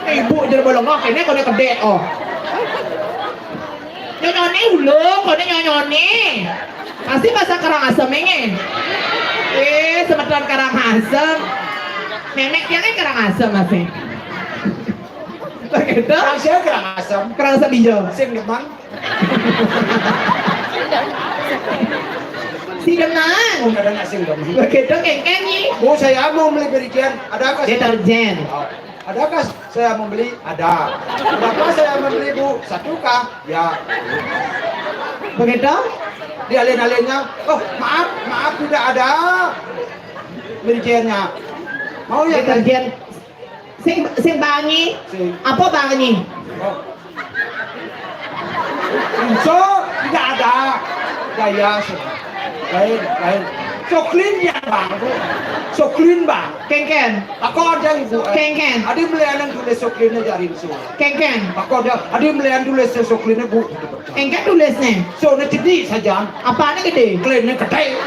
Ibu jadi bolongok ini kau gede, oh. Nyonyone ulo, kau nyonyone. Pasti bahasa Karangasem ini. Eh, semeton Karangasem. Nenek yang kan Karangasem masih. Begitu? Saya Karangasem. Karangasem hijau. Sing demen. Si demen. Oh, kadang nggak sing demen. Begitu, kengkeng nih. Oh, saya mau beli Merijen. Ada apa? Deterjen. Oh. Adakah saya membeli? Ada. Berapa saya membeli, Bu? Satu kah? Ya. Begitu? Di alin-alinnya, oh, maaf, maaf, tidak ada merijennya. Mau ya? Deterjen. Sing, sing bangi. Sing. Apa bangi? Oh. Inso, tidak ada. Gaya, lain, lain. Soklin ya, Bang. Soklin, Bang. Kengken. Aku ada ibu. Kengken. Ada melianan tulis soklinnya dari inso. Kengken. Aku ada, ada melianan tulis soklinnya, Bu. Engke tulisnya. So, ne cedi saja. Apanya gede? Klennya gede.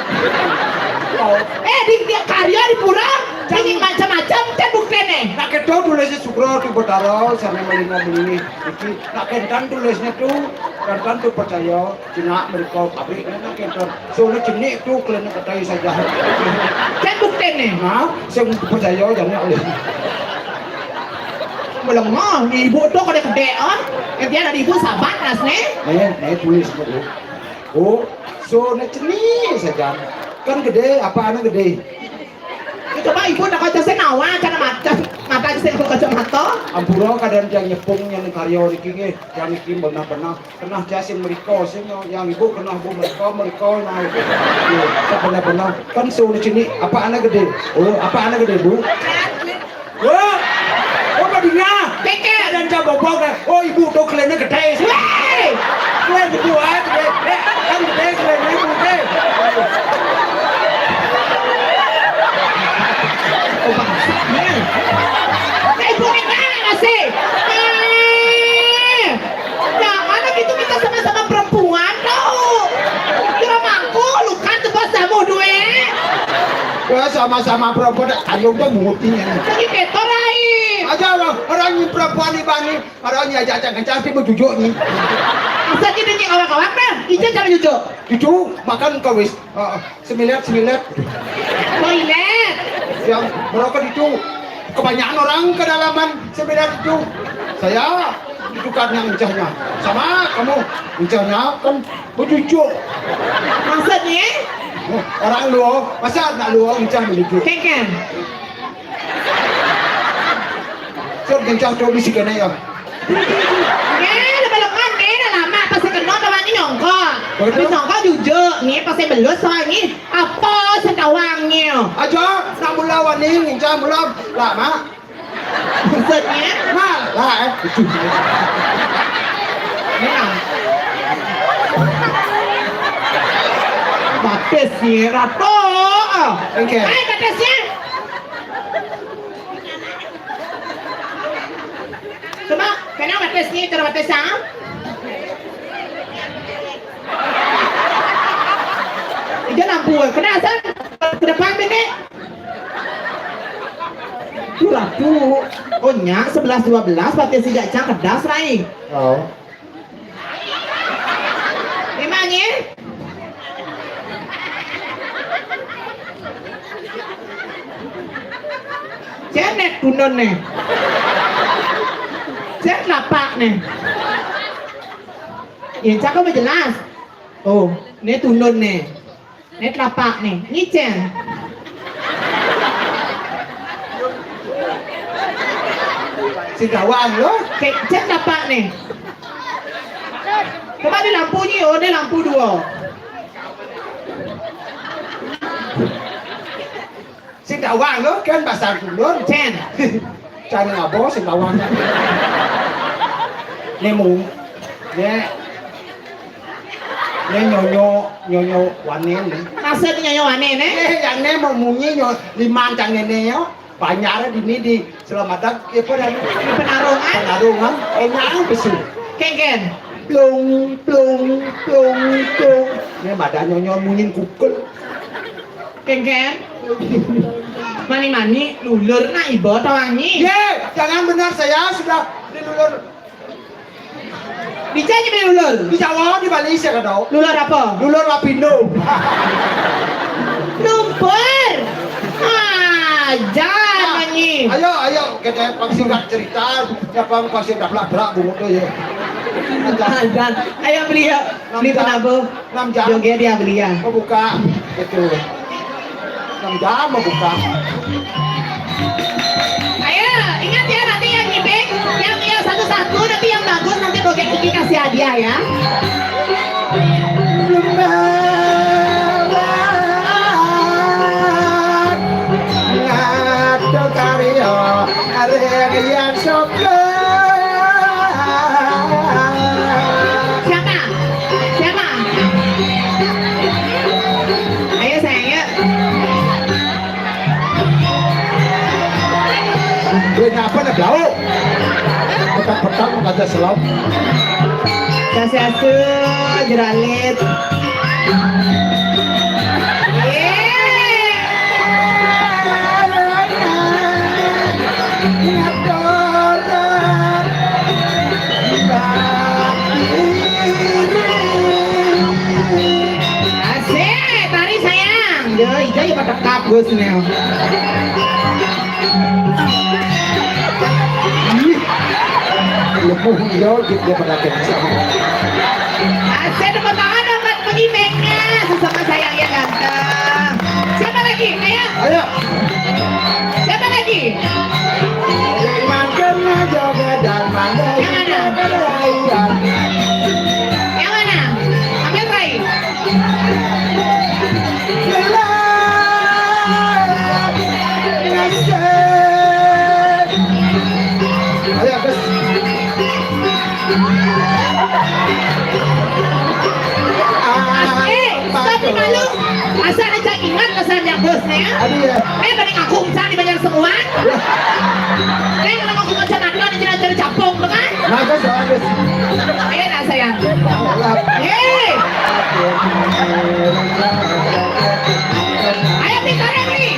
Oh. Eh, di, di karya di pura, ini macam-macam, kan buktene. Nak kedo tulisnya Sukro di Betara, sama melingga melinggi. Iki, nak kentan tulisnya tuh, kentan tuh percaya, cina mereka pabrik, nak kentan. So, ne cedi tuh, klennya gede saja. Kan buktene. Nah, saya percaya, jangan oleh. Belum mah, ibu tuh kada gede, ah. Dia dari ibu sahabat, nas, nih. Nih, nih, tulis, Bu. Oh, so, ne cedi saja. Kan gede, apa anak gede? Ya, coba ibu nak kaca senawa, cara mata, mata sing kacamata. Ampura kadang yang nyepung, yang karya niki nggih, yang niki benar-benar. Kenah dia sing mriko, sing yang ibu kenah bu mriko, mriko nah ibu. Iya, tak benar-benar. Kan so di sini, apa anak gede? Oh, apa anak gede, Bu? Wah, apa dunia? Keke. Dan coba bobok, eh. Oh, ibu tuh kliennya gede sih. Weh! Klien ibu aja, gede. Eh, kan gede klien ibu, gede. Oh, maksudnya. Nah, ibu ini mana sih? Eh. Jangan gitu, kita sama-sama perempuan tau. Kira mangku, lukan tuh bos tamu duit. Ya sama-sama perempuan, ayo udah mutinya. Jadi ketor ae. Aja orang, orang yang perempuan di bani, orang yang ajak kencang sih mau jujur nih. Masa kita nih awak-awak dah, ijin cara jujur. Jujur, makan kau wis. Heeh. Semilet, semilet. Toilet. Yang merokok itu kebanyakan orang ke dalaman semilet itu. Saya itu kan yang encahnya. Sama kamu encahnya kan bejujuk. Maksudnya? Orang luar, masa nak luar encah begitu? Kengkeng. Sur kencah tu bisi kena ya. Ya, lepas-lepas ni dah lama pasal kena kawan ni nyongkok. Disangka jujuk, ni pasti belus soalnya. Apa sing tawangnya? Aja, nak mula wani, ngincah mula. Lah, Mak. Maksudnya? Mak, lah, eh. Ini, Mak. Batis ni, Ratu. Oke. Hai, batisnya. Coba, kena batis ni, cara batis, ah. Itu lampu, kena asal ke depan ni. Tu Ratu. Oh, nya sebelas dua belas, batis sijak cang kedas, Rai. Oh. Memangnya? Cen nek kunun nih. Cen lapak nih. Ya, cakap jelas. Oh, ini tunun nih. Ini telapak nih. Ini cen. Sigawan lo. Cen, cen telapak nih. Coba di lampu ni, oh, ni lampu dua. Sing tawang lo kan basar kulon. Cen. Cari ngabo sing tawang. Nemu. Ne. Ne nyonyo, nyonyo wanen ne. Maksud nyonyo wanen, eh? Eh, yang ne mau munyi nyo liman cang nene yo. Banyak di ni di Selamatan, eh, apa dah? Di Penarungan. Penarungan. Eh, nyang besu. Ken, ken. Plung, plung, plung, plung. Ne madah nyonyo munyin kukul. Ken, ken. Mani-mani, lulur nak iba tawang ni. Ye, jangan benar saya sudah dilulur. Di cai beli lulur. Di Jawa, di Bali, saya kata. Lulur apa? Lulur Lapindo. Lumpur. Ah, jangan ni. Ayo, ayo, kita pang singkat cerita. Siapa yang pasti dah belak-belak bungut tu ya. Jangan. Ayo beli ya. Beli penabuh. Enam jam. Joget dia beli ya. Membuka. Itu. Enam jam membuka. Ayo, ingat ya, nanti yang nyipik, yang, yang satu-satu, nanti yang bagus, nanti Bogek Kiki kasih hadiah ya. Ngato karya, arek yang sopan. Siapa? Siapa? Ayo sayang, yuk. Gue nyapa nih blau. Petang-petang ada selop. Swastiastu, jeralit. Yeay. Asik, tari sayang. Yo, ijo yo pada kabus nih. Lepuh yo gitu dia pada kencang. Asik, tepuk tangan dong buat pengibengnya. Sesama sayang ya ganteng. Siapa lagi? Ayo. Ayo. Siapa lagi? Makan joget dan pandai. Yang mana? Yang mana? Ambil Rai. Ayo, Gus. Eh, tapi malu. Asal aja ingat pesan yang bosnya. Aduh ya. Eh, pada ngaku cang di banyak semua. Eh, kalau ngaku macam apa, di jalan cari capung, bukan? Nah, Gus, Gus. Eh, nah, sayang. Yeay. Ayo, pintar ya, Pri.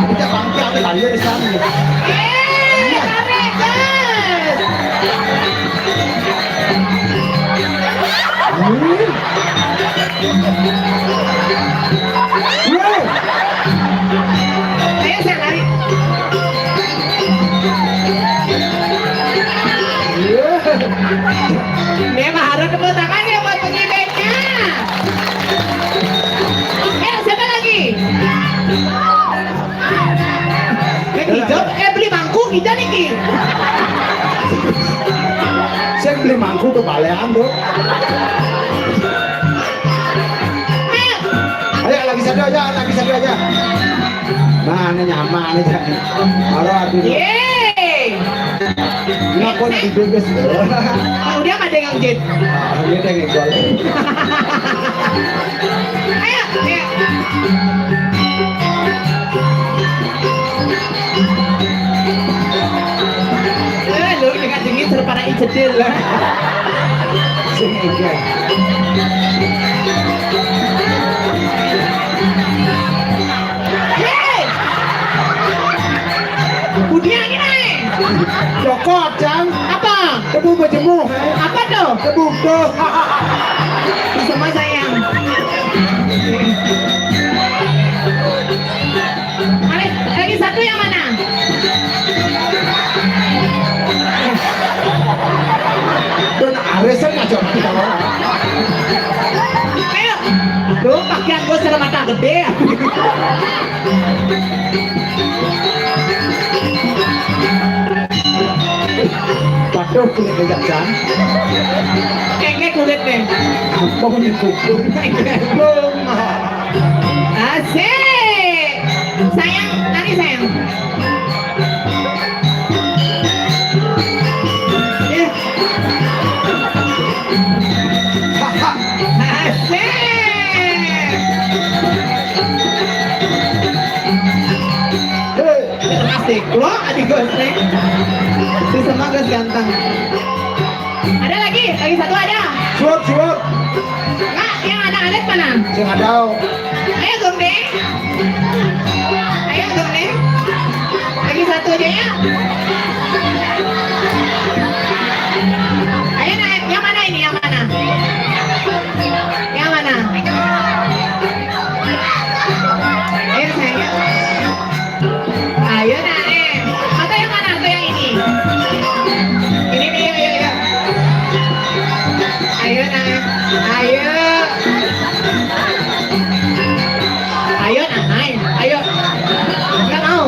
Kita bangkit, ada tanya di sana. Yeay, tarik, Gus. Tuh balean tuh. Ayo, lagi satu aja, lagi satu aja. Nah, ini nyaman nih. Aduh, aduh. Yeay. Ini aku lagi bebas. Oh, dia mah dengan jin. Ah, dia dengan gua. Ayo, ayo. Eh, lu dengan dingin serpara icedil. Sini aja. Hei! Pudiang ini. Cokot, Cang. Apa? Debu berjemur. Apa tuh? Debu tuh. Sama sayang. Lagi, lagi satu yang mana? Dan arisan ngajak kita. Ayo. Lu pakaian gua sudah mata gede. Waduh, kulit bejat, Cang. Kengke kulit nih. Apa nih kubur? Asik. Sayang, lari sayang. Ih. Asik. Hei. Asik. Wah, adik gue nih. Si Semang gue ganteng. Ada lagi? Lagi satu ada? Suap, suap. Enggak, yang ada alit mana? Yang ada. Ayo, Gombe. Ayo, Gombe. Lagi satu aja ya. Ayo, naik. Yang mana ini? Yang mana? Yang mana? Ayo, sayang. Ayo, naik. Atau yang mana? Atau yang ini? Ini nih, ayo, ayo. Ayo, naik. Ayo. Ayo, naik. Ayo. Nggak mau.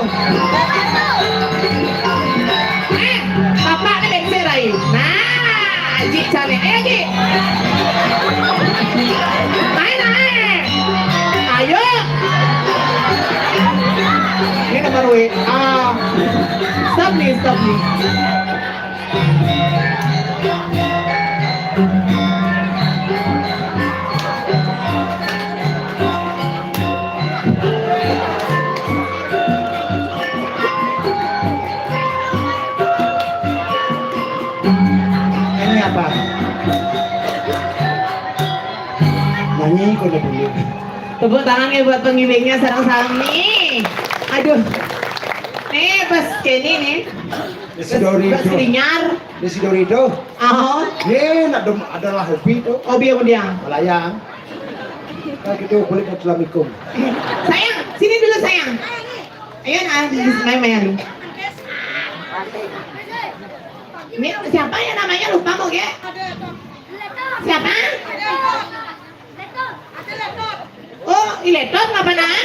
Eh, bapak nih bensin, Rai. Nah, Aji, cari. Ayo, Aji. Naik, naik. Ayo. Ini nomor W A. Stop nih, stop nih. Ini apa? Nyanyi kudu dulu. Tepuk tangan ya buat pengiringnya sareng sami. Aduh. Nih, Bos Kenny nih. Ini si Dorido. Bos Linyar. Ini si Dorido. Oh. Ini ada, adalah hobi tuh. Hobi apa dia? Melayang. Nah, gitu, boleh ke dalam ikung. Sayang, sini dulu, sayang. Ayo, nah, di sini, Maya, lu. Ini siapa ya namanya? Lupa mau, Ge? Siapa? Oh, iletot apa, nah?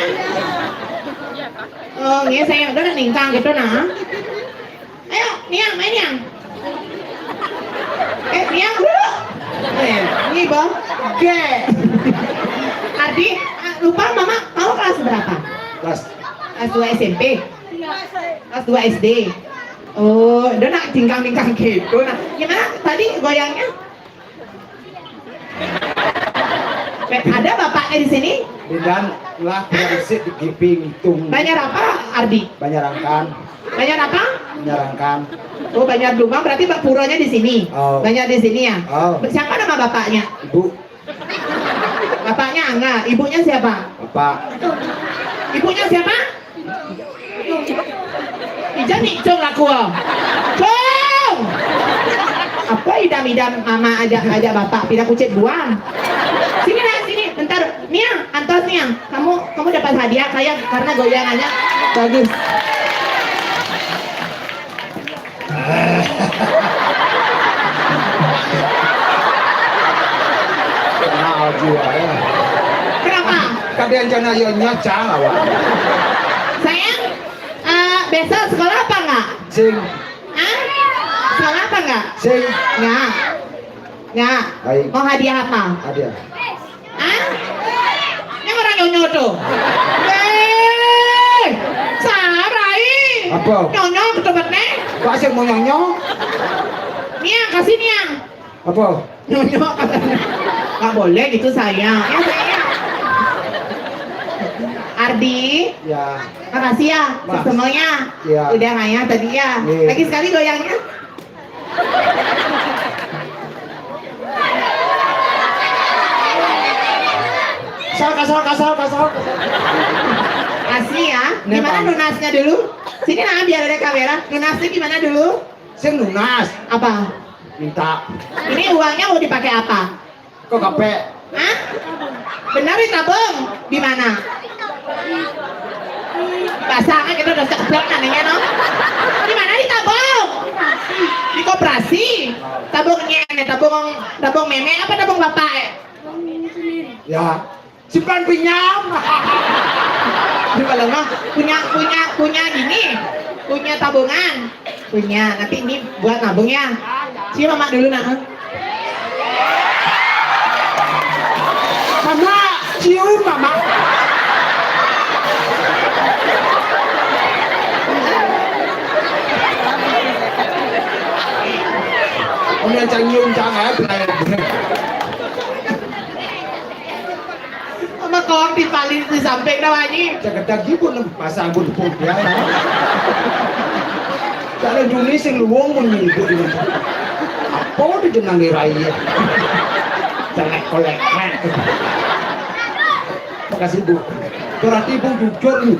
Oh, nggih, saya udah ningkang gitu, nah. Ayo, Niang, main, Niang. Eh, Niang dulu. Eh, ini, Bang. Ge. Ardi, ah, lupa, Mama, kamu kelas berapa? Kelas. Kelas dua S M P? Kelas dua S D. Oh, udah nak tingkang-tingkang gitu. Nah, gimana tadi goyangnya? Ada bapaknya di sini? Bidan lah, bisa di giping hitung. Banjar apa, Ardi? Banjar Angkan. Banjar apa? Banjar Angkan. Oh, Banjar Dumang, berarti Mbak Puronya di sini. Oh. Banjar di sini ya? Oh. Siapa nama bapaknya? Ibu. Bapaknya Angga, ibunya siapa? Bapak. Ibunya siapa? Ijan nih, Cung, aku, ah. Cung! Apa idam-idam mama ajak, ajak bapak pindah kucit buang? Sini lah, sini. Bentar, Niang, antos Niang. Kamu, kamu dapat hadiah kayak karena goyangannya bagus. Kenal jiwa ya. Kenapa? Kadian jana yo nyacang awak. Sayang, eh, besok sekolah apa enggak? Sing. Hah? Sekolah apa enggak? Sing. Enggak. Nggak. Baik. Mau hadiah apa? Hadiah. Hah? Ini orang nyonyo tuh. Eh, salah, Rai. Apa? Nyonyo ke tempatnya. Kok asik mau nyonyo? Niang, kasih Niang. Apa? Nyonyo katanya. Nggak boleh gitu, sayang. Ya, sayang. Ardi. Ya. Makasih ya, semuanya. Ya. Udah ngayah tadi ya. Iya. Lagi sekali goyangnya. Kasar, kasar, kasar, kasar. Asli ya. Gimana nunasnya dulu? Sini nah, biar ada kamera. Nunasnya gimana dulu? Sing nunas. Apa? Minta. Ini uangnya mau dipakai apa? Kok kape? Hah? Benar ditabung? Di mana? Basah kan kita udah cekeblak nanya no. Di mana ditabung? Di koperasi. Tabungnya, tabung, tabung meme apa tabung bapak? Ya. Simpan pinjam. Di kalau mah punya punya punya gini, punya tabungan, punya. Nanti ini buat nabung ya. Cium mama dulu nah. Mama, cium mama. Om yang canggih, om canggih, benar. Sama kong di paling di samping dah, Wanyi. Cak kedak ji pun pasang pun pun ya. Kalau Juni sing luwung pun nyebut ini. Apa di jenang di raya? Celek kolek. Makasih, Bu. Berarti Ibu jujur nih.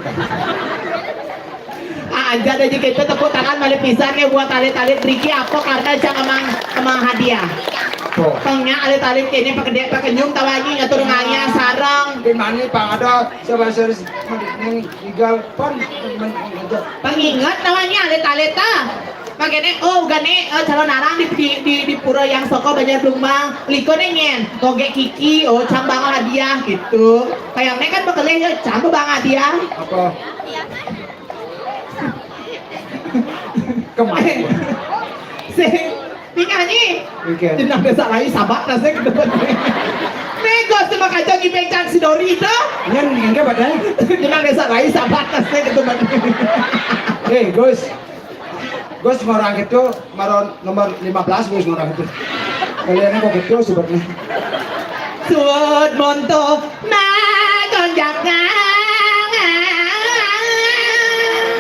Ah, aja deh, kita tepuk tangan malih pisan ya buat alit-alit mriki, apa karena cang emang, emang hadiah. Apa? Pengnya alit-alit kene pakedek pakenyum tawani ngatur ngayah sareng. Di mana Pak ada coba serius ning igal pan. Penginget tawani alit-alit ah. Makanya, oh, gane, eh, calon arang di, di, di, di pura yang soko Banjar Blumbang, liko nyen, gogek kiki, oh, cang bawa hadiah gitu. Kayaknya kan bekelih ya, cang bawa hadiah. Apa? Kemarin. Sing, tinggal nih. Oke. Jenang desa lain sahabat nasi gitu. Nego sama kacang ngibeng cang si Dori itu. Nyen, nyen, apa dah? Jenang desa lain sahabat nasi gitu. Eh, Gus. Gus, ngorang itu, maron nomor lima belas, Gus, ngorang itu. Kalian kok gitu sebetulnya. Suud monto, nah, gonjang, nah.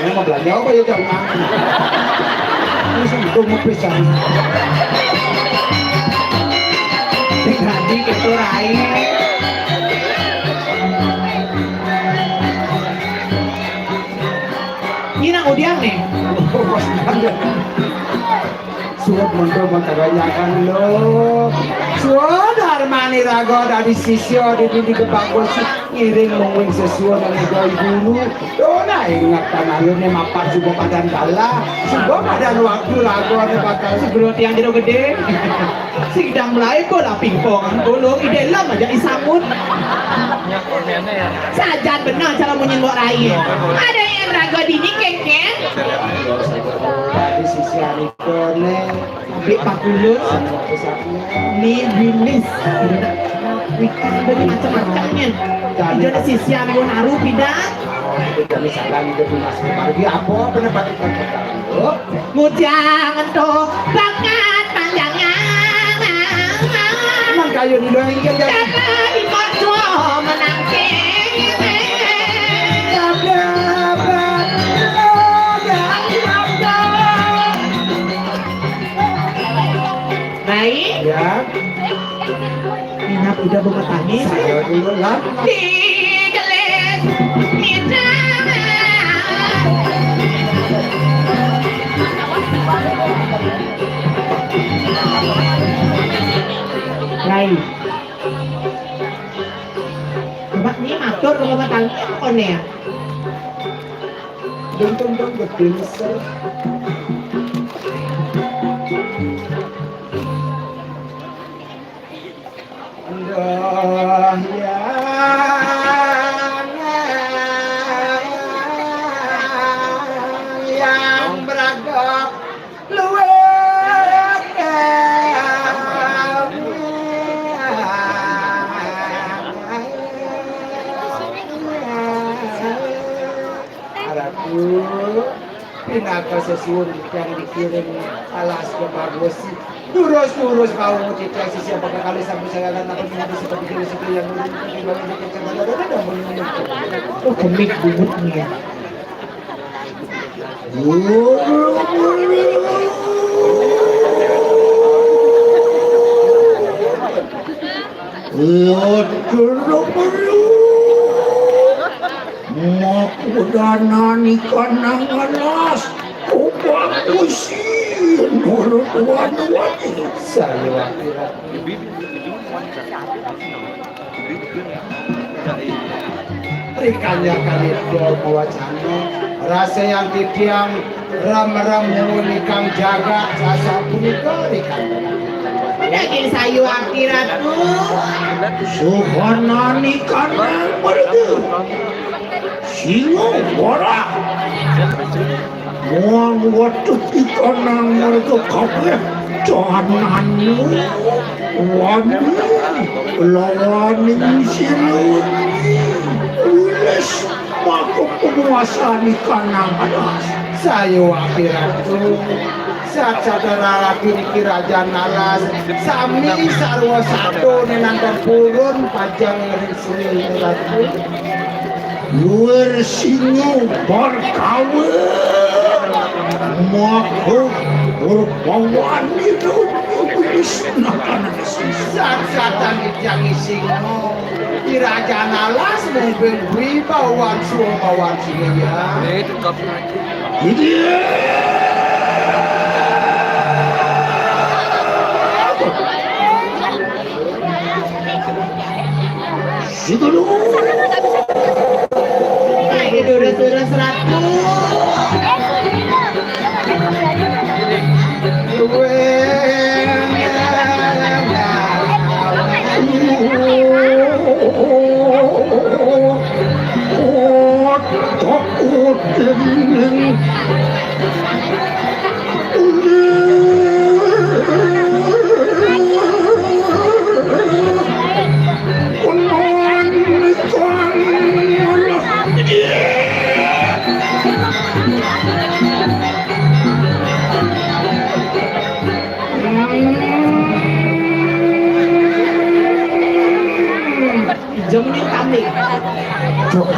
Ini mau belanja apa ya, Cang? Ini sih gemuk pisan. Sing tadi gitu, Rai. Ini nang udiang nih. Suud monto makabanyakan lo. Suud harmani raga dadi sisya di dindi kebagus ngiring mungwing sesuun ing guru. Dona ingat panalune mapan suba padan dalah. Suba padan waktu raga ne bakal segera tiang jero gede. Sing dang mlayu bola pingpong, ulung ide lem aja isangut. Sajan bener cara munyi Mbok Rai. Ada yang raga dini kengkeng. Di sisi anikone. Bik pakulus. Ni bilis. Wikan dari macam-macamnya. Jadi sisi anu naru pidan. Kami sadang itu di Mas Kepala. Dia apa pendapat kita? Ngujang ento bakat panjangan. Emang kayu di doang ikan jadi. Kata di kocok menangking. Baik. Ya. Enak udah bunga tangis. Saya dulu lah. Digelis mitra. Rai. Coba nih matur ke rumah tangga apa nih ya? Dong, dong, dong, gede mesra. Nduh, yang, yang beragak luwih. Pinaka sesuwun titiang dikirim alas kebagus. Durus-durus bau titiang sisia bakal kalih sampun sayangan apa mimpi seperti diri situ yang nurun, tapi bau titiang. Oh, gemik bubutnya. Lho, makudanan ikan nang alas, ubah pusi, nurut wan-wani. Saya wakil. Rikanya kali dol mawacana, rasa yang titiang rem-rem munikang jagat sasapunika rikanya. Daging sayu akti Ratu. Suhanani kanang merga. Singo borak. Wong wetu kita nang merga kabeh. Jananu wani lawaning sinuni. Wilis maka penguasani kanang alas. Saya wakil Ratu. Sat sadara Ratu niki Raja Nalas. Sami sarwa sato nenantan purun pajang ring sini Ratu. Luwir singa Barkawa, maka Purbawanira wis nakan sisa. Sat-satan dijang singa. Di Raja Nalas mungkin wibawan sumbawan singa ya. Iya. Situ dulu. Lagi durus-durus Ratu. Jamuning kambing. Coba.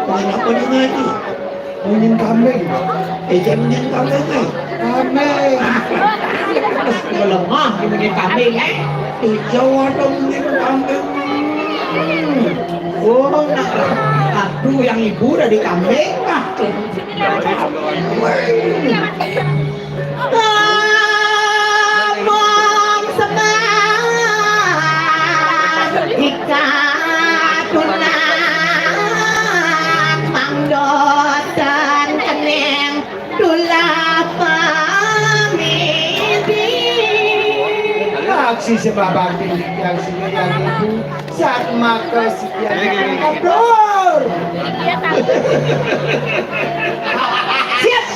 Kenapa dengar ni? Munyin kambing. Eh, jangan munyin kambing, eh. Kambing. Melemah di munyin kambing, eh. Di Jawa ada munyin kambing. Hmm. Oh, nak ratu yang ibu dari kambing. Ah, tuh. Among semang ikatunan mangdotan keneng tulah pamidi. Aksi sebabang tinggi yang sini yang itu saat maka sekian kabur. Siap.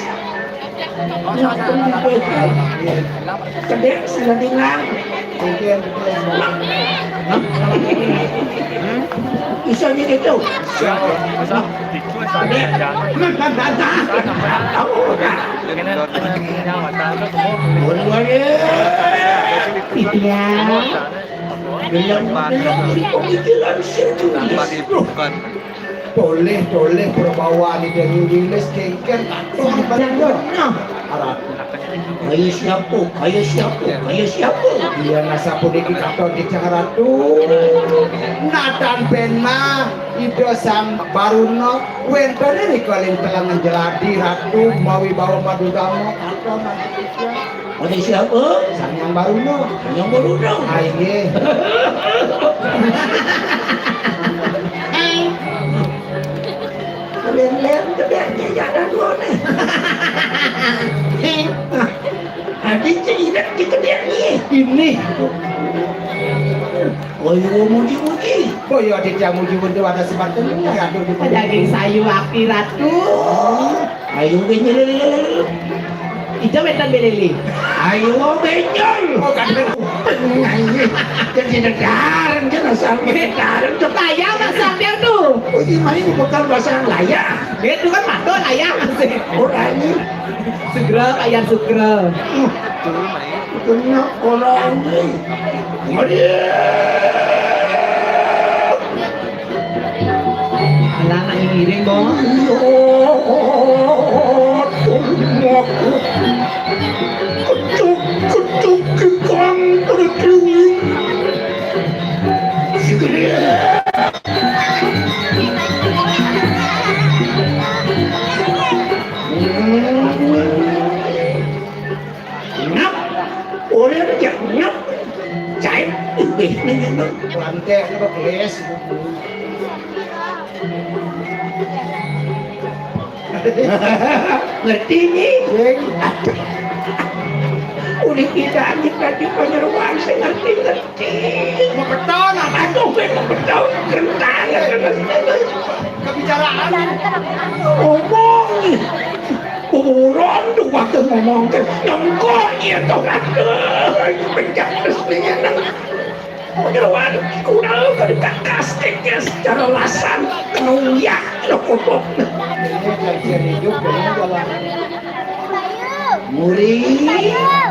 Kedek sudah dengar. Bisa gitu. Kedek. Iya. Belum, belum di pemikiran saya tuh. Bukan. Toleh, toleh, Prabawa ni dadi wilis kengken katon. Sadang bener. Aratu. Kaya siapa? Kaya siapa? Kaya siapa? Iya, nasa puniki katon Dicang Ratu. Natan pena Ida Sang Baruna wenten ing kaling teleng jeladi Ratu mawi bawa madutama katon. Oleh siapa? Sang Hyang Baruna. Sang Hyang Baruna. Ah, inggih. Eh. Lem-lem gedenya ya ada dua nih. Eh. Adi cairan di gedenya. Ini. Oh, iya, muji-muji. Oh, iya, ada jamu jiwa tuh ada sempat tuh. Daging sayu akti Ratu. Ayo, gini. Kita wénten belele. Ayo, benjol. Oh, kan. Jadi nedaran, kan asal nedaran. Layah, Mas, sampeyan tuh. Oh, iki main bekal pasang layah. Itu kan mata layah, Mas. Ora ini. Sugra, Pak Yan Sugra. Kena orang ini. Alah, anak ngiring, Bos. Ketuk, ketuk, kekang, ketuk. Ngap. Ora ya ngap. Jaim. Wis, ning ngono. Lantek kok gelis. Ngerti, Nyi? Sing. Aduh. Udah kita anjing tadi penyeruan, saya ngerti, ngerti. Mau beton, apa? Aduh, gue mau beton. Kentang. Kebicaraan. Ngomong. Buron tuh waktu ngomong ke nyongkok ya tuh. Aduh, pencak terus nih. Ora waduh, kula kok dikakastik ya secara lasan kena uyah lho kobok. Ini kajian hidup dengan jalan. Muri.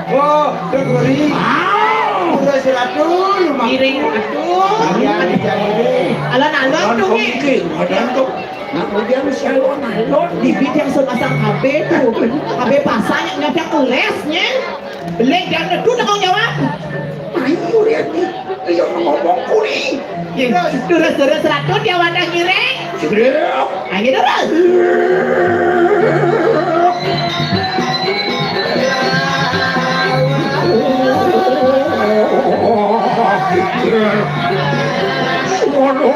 Oh, Dun Muri. Wow. Udah silatul, Mak. Ngiring, aduh. Ya, ya, ya. Alon-alon tuh, Wi. Mungkin, ada tuh. Nah, kemudian saya alon-alon. Bibit yang sepasang H B tuh. H B pasang yang nyampe ke lesnya. Belik dan itu tanggung jawab. Ayo, lihat nih. Iya, ngomong kuri. Terus, terus, terus, ratu dia wadah ngiring. Segera. Ayo, terus. Waduh,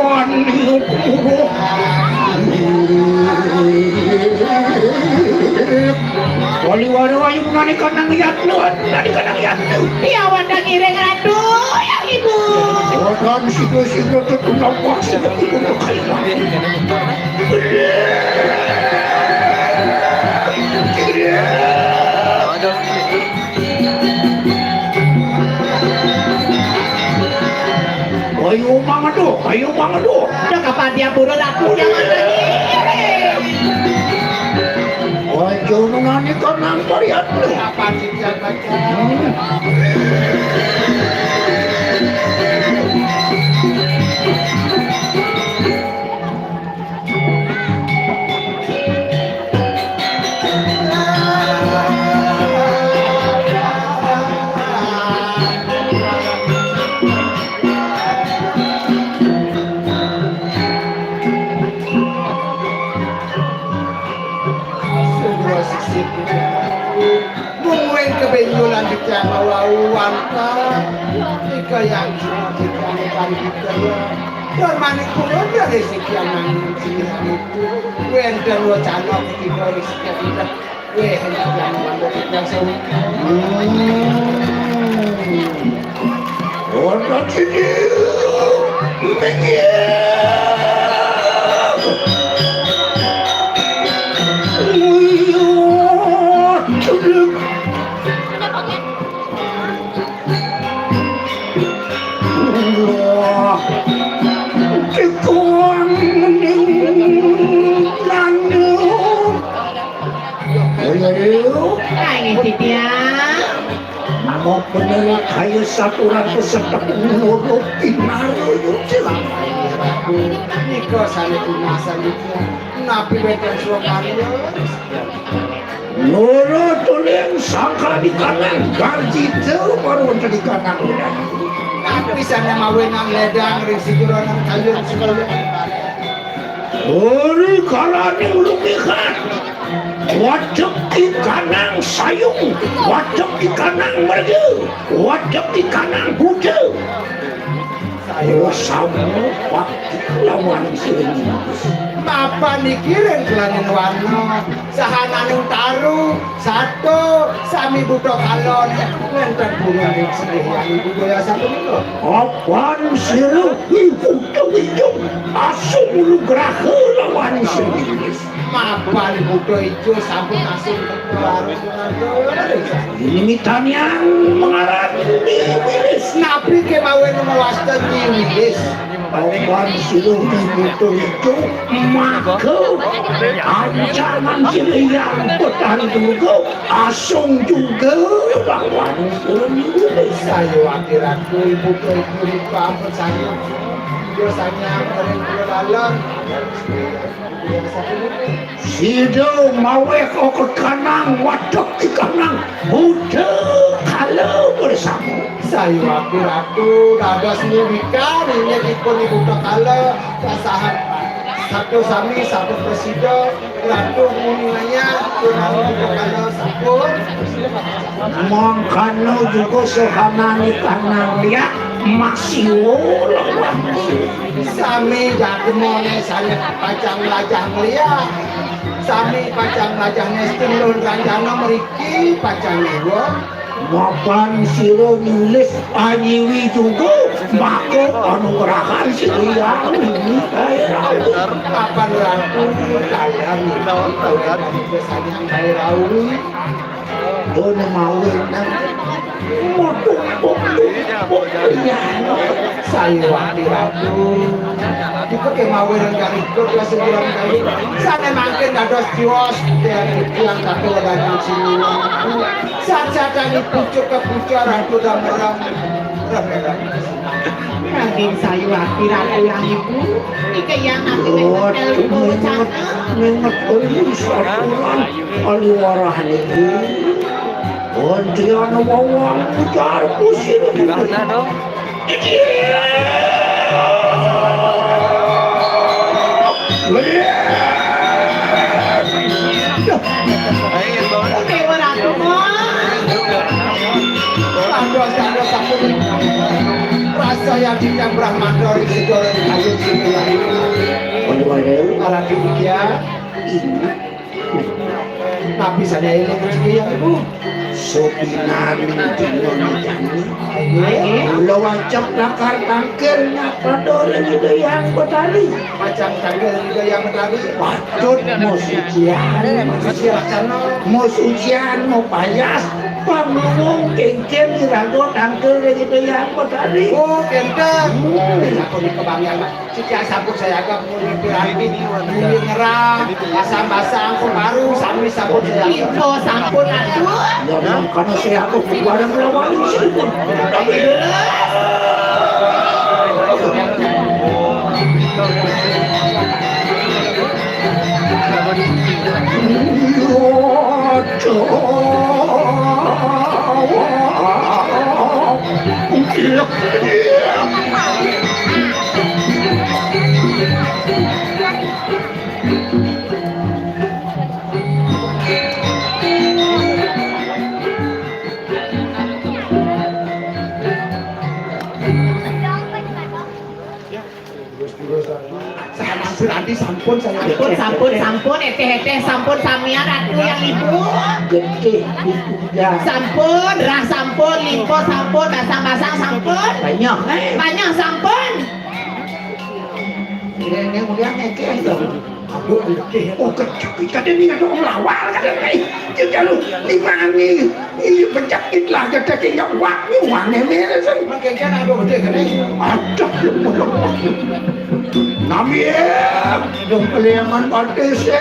Wali waro ayu nani kanang yatnu, nani kanang yatnu. Iya, wadah ngiring ratu, ya ibu. Wadah situ situ tuh nampak situ tuh kayu. Ayo mangedo, ayo mangedo. Udah kapan dia burung aku dia makan. Ojo nunani kok nampar ya. Apa sih dia baca? Mung wéng kebenyolan di tiang wau wanta. Ika yang cuma kita makan kita ya. Darmani pun ada rezeki yang nanggung sini itu. Wénten wacana ketiga rezeki kita. Wéh, yang ngambil kita semua. Hmm. Ora sini. Minggir. Iya, sini. Wah, dikuang ning nanu. Ayo, ayo. Ayo, Ditya. Mau bener kaya saturan pesetek ngono pinaro yo jelas. Nika sane tunasan iki. Napi wénten suwung karya? Loro tuling sangka di kanan, garjita baru wonten di kanan. Napi sane mawenan ledang ring situraning kayun sekalian? Ori karane lumihat. Wadek di kanang sayung, wadek di kanang merga, wadek di kanang buda. Ayo sama Pak lawan sini. Mapan niki ring kelaning warna, sahananing taru, sato, sami buta kalon, wénten purun ring srih budaya sapunika. Apan sira iku kewijung asung lugraha lawan Mapan Buta Ijo sampun asung teka larut. Ini mitanian mengarani wilis. Napi kemawon mawasta Nyi Wilis? Papan sira Buta Ijo, maka ancaman sira yang petani tunggu asung juga lawan sira Nyi Wilis. Saya wakil aku ibu ke ibu ibu apa saya. Dia saya kering kula dalam. Sida maweh kokot kanang, waduk di kanang, muda kala bersama. Saya wakil ratu, dados niwika, ringgih dipun ibu kala, pasahan. Satu sami, satu presida, ratu muni ngayah, tunan ibu kala, sampun. Mangkana juga sohanane tanang liat, masiwa lawan. Sami jadmane sane pacang lajah ngeliat. Sami pacang lajah nesting lun ranjana mriki pacang iwa. Mapan sira nulis anyiwi juga, maka anugrahan sira yang ini kaya ratu. Mapan ratu kaya ratu, kaya ratu sane kaya ratu. Dene mawon nang moto-moto. Saya wati ratu. Kita kemawon kali kok sebulan kali. Sana mangkin dados jiwas dan ilang kata dan sini. Saat-saat ini pucuk ke pucuk ratu dan merang. Nanging sayuwati ratu lan ibu, iki yang nanti Waduh, mengetel menget, menget, oh, saturan aliwarah niki. Wonten wawang pujar kusir. Iki. Dewa Ratu, Mon. Tanda-tanda sampun. Rasa yang tidak Brahmanda ing segala kayu sing lain. Alah demikian. Tapi saya ini rezeki yang ibu. Sopinan dina niki. Ayo. Kula wacap lakar tangkil nyapa dore Ida Hyang Betari. Pacang tangkil Ida Hyang Betari. Patut mau sucian. Suci laksana. Mau sucian, mau payas. Pamluwung kengken iraga tangkil ring Ida Hyang Betari. Oh, kenten. Hmm. Aku di kebanggaan. Sejak sampun saya agak muni piranti, muni ngerah, basang-basang, pun baru sami sampun saya. Info sampun atuh. Ya, mangkana saya aku bareng lawan sampun. Sampun, berarti sampun saya. Sampun, sampun, sampun, eteh-eteh, sampun, samian ratu yang ibu. Getih dipuja. Sampun, rah sampun, limpo sampun, basang-basang sampun. Banyak. Banyak sampun. Ini, ini udah ngekeh, ya. Aduh, oke. Oh, kecil, kadang ini ada orang lawar, kadang ini. Dia kalau lima ni, ini penyakit lah, kadang ini wak, ini wak ni, ni, ni, ni. Makin kan ada udah kena. Aduh, nami, eh, dong keliaman batis, eh.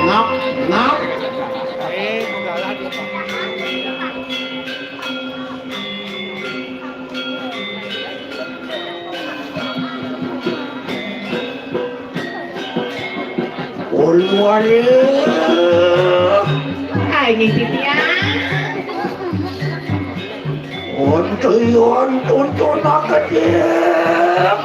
Ngap, ngap. Ulwale. Ai, nititian. Ontuyon, tuntunake, Dik.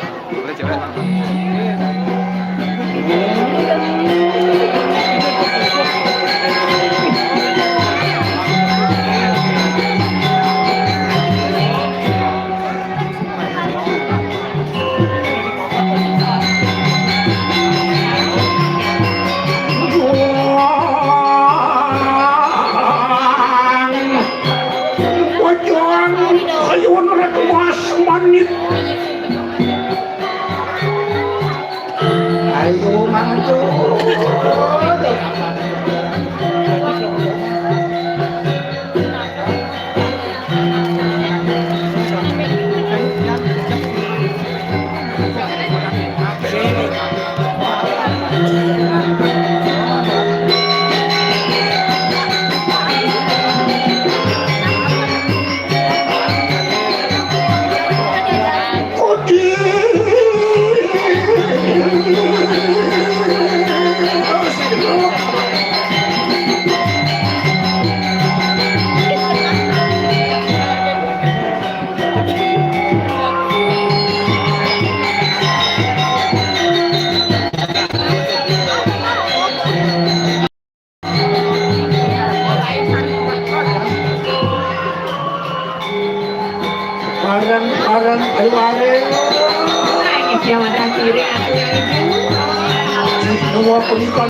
Bojong, kayun red mas manik. Ayo, mangan tuh. Parang, parang, ayo, parang. Ini siapa tadi? Ini aku yang ini. Semua penumpang.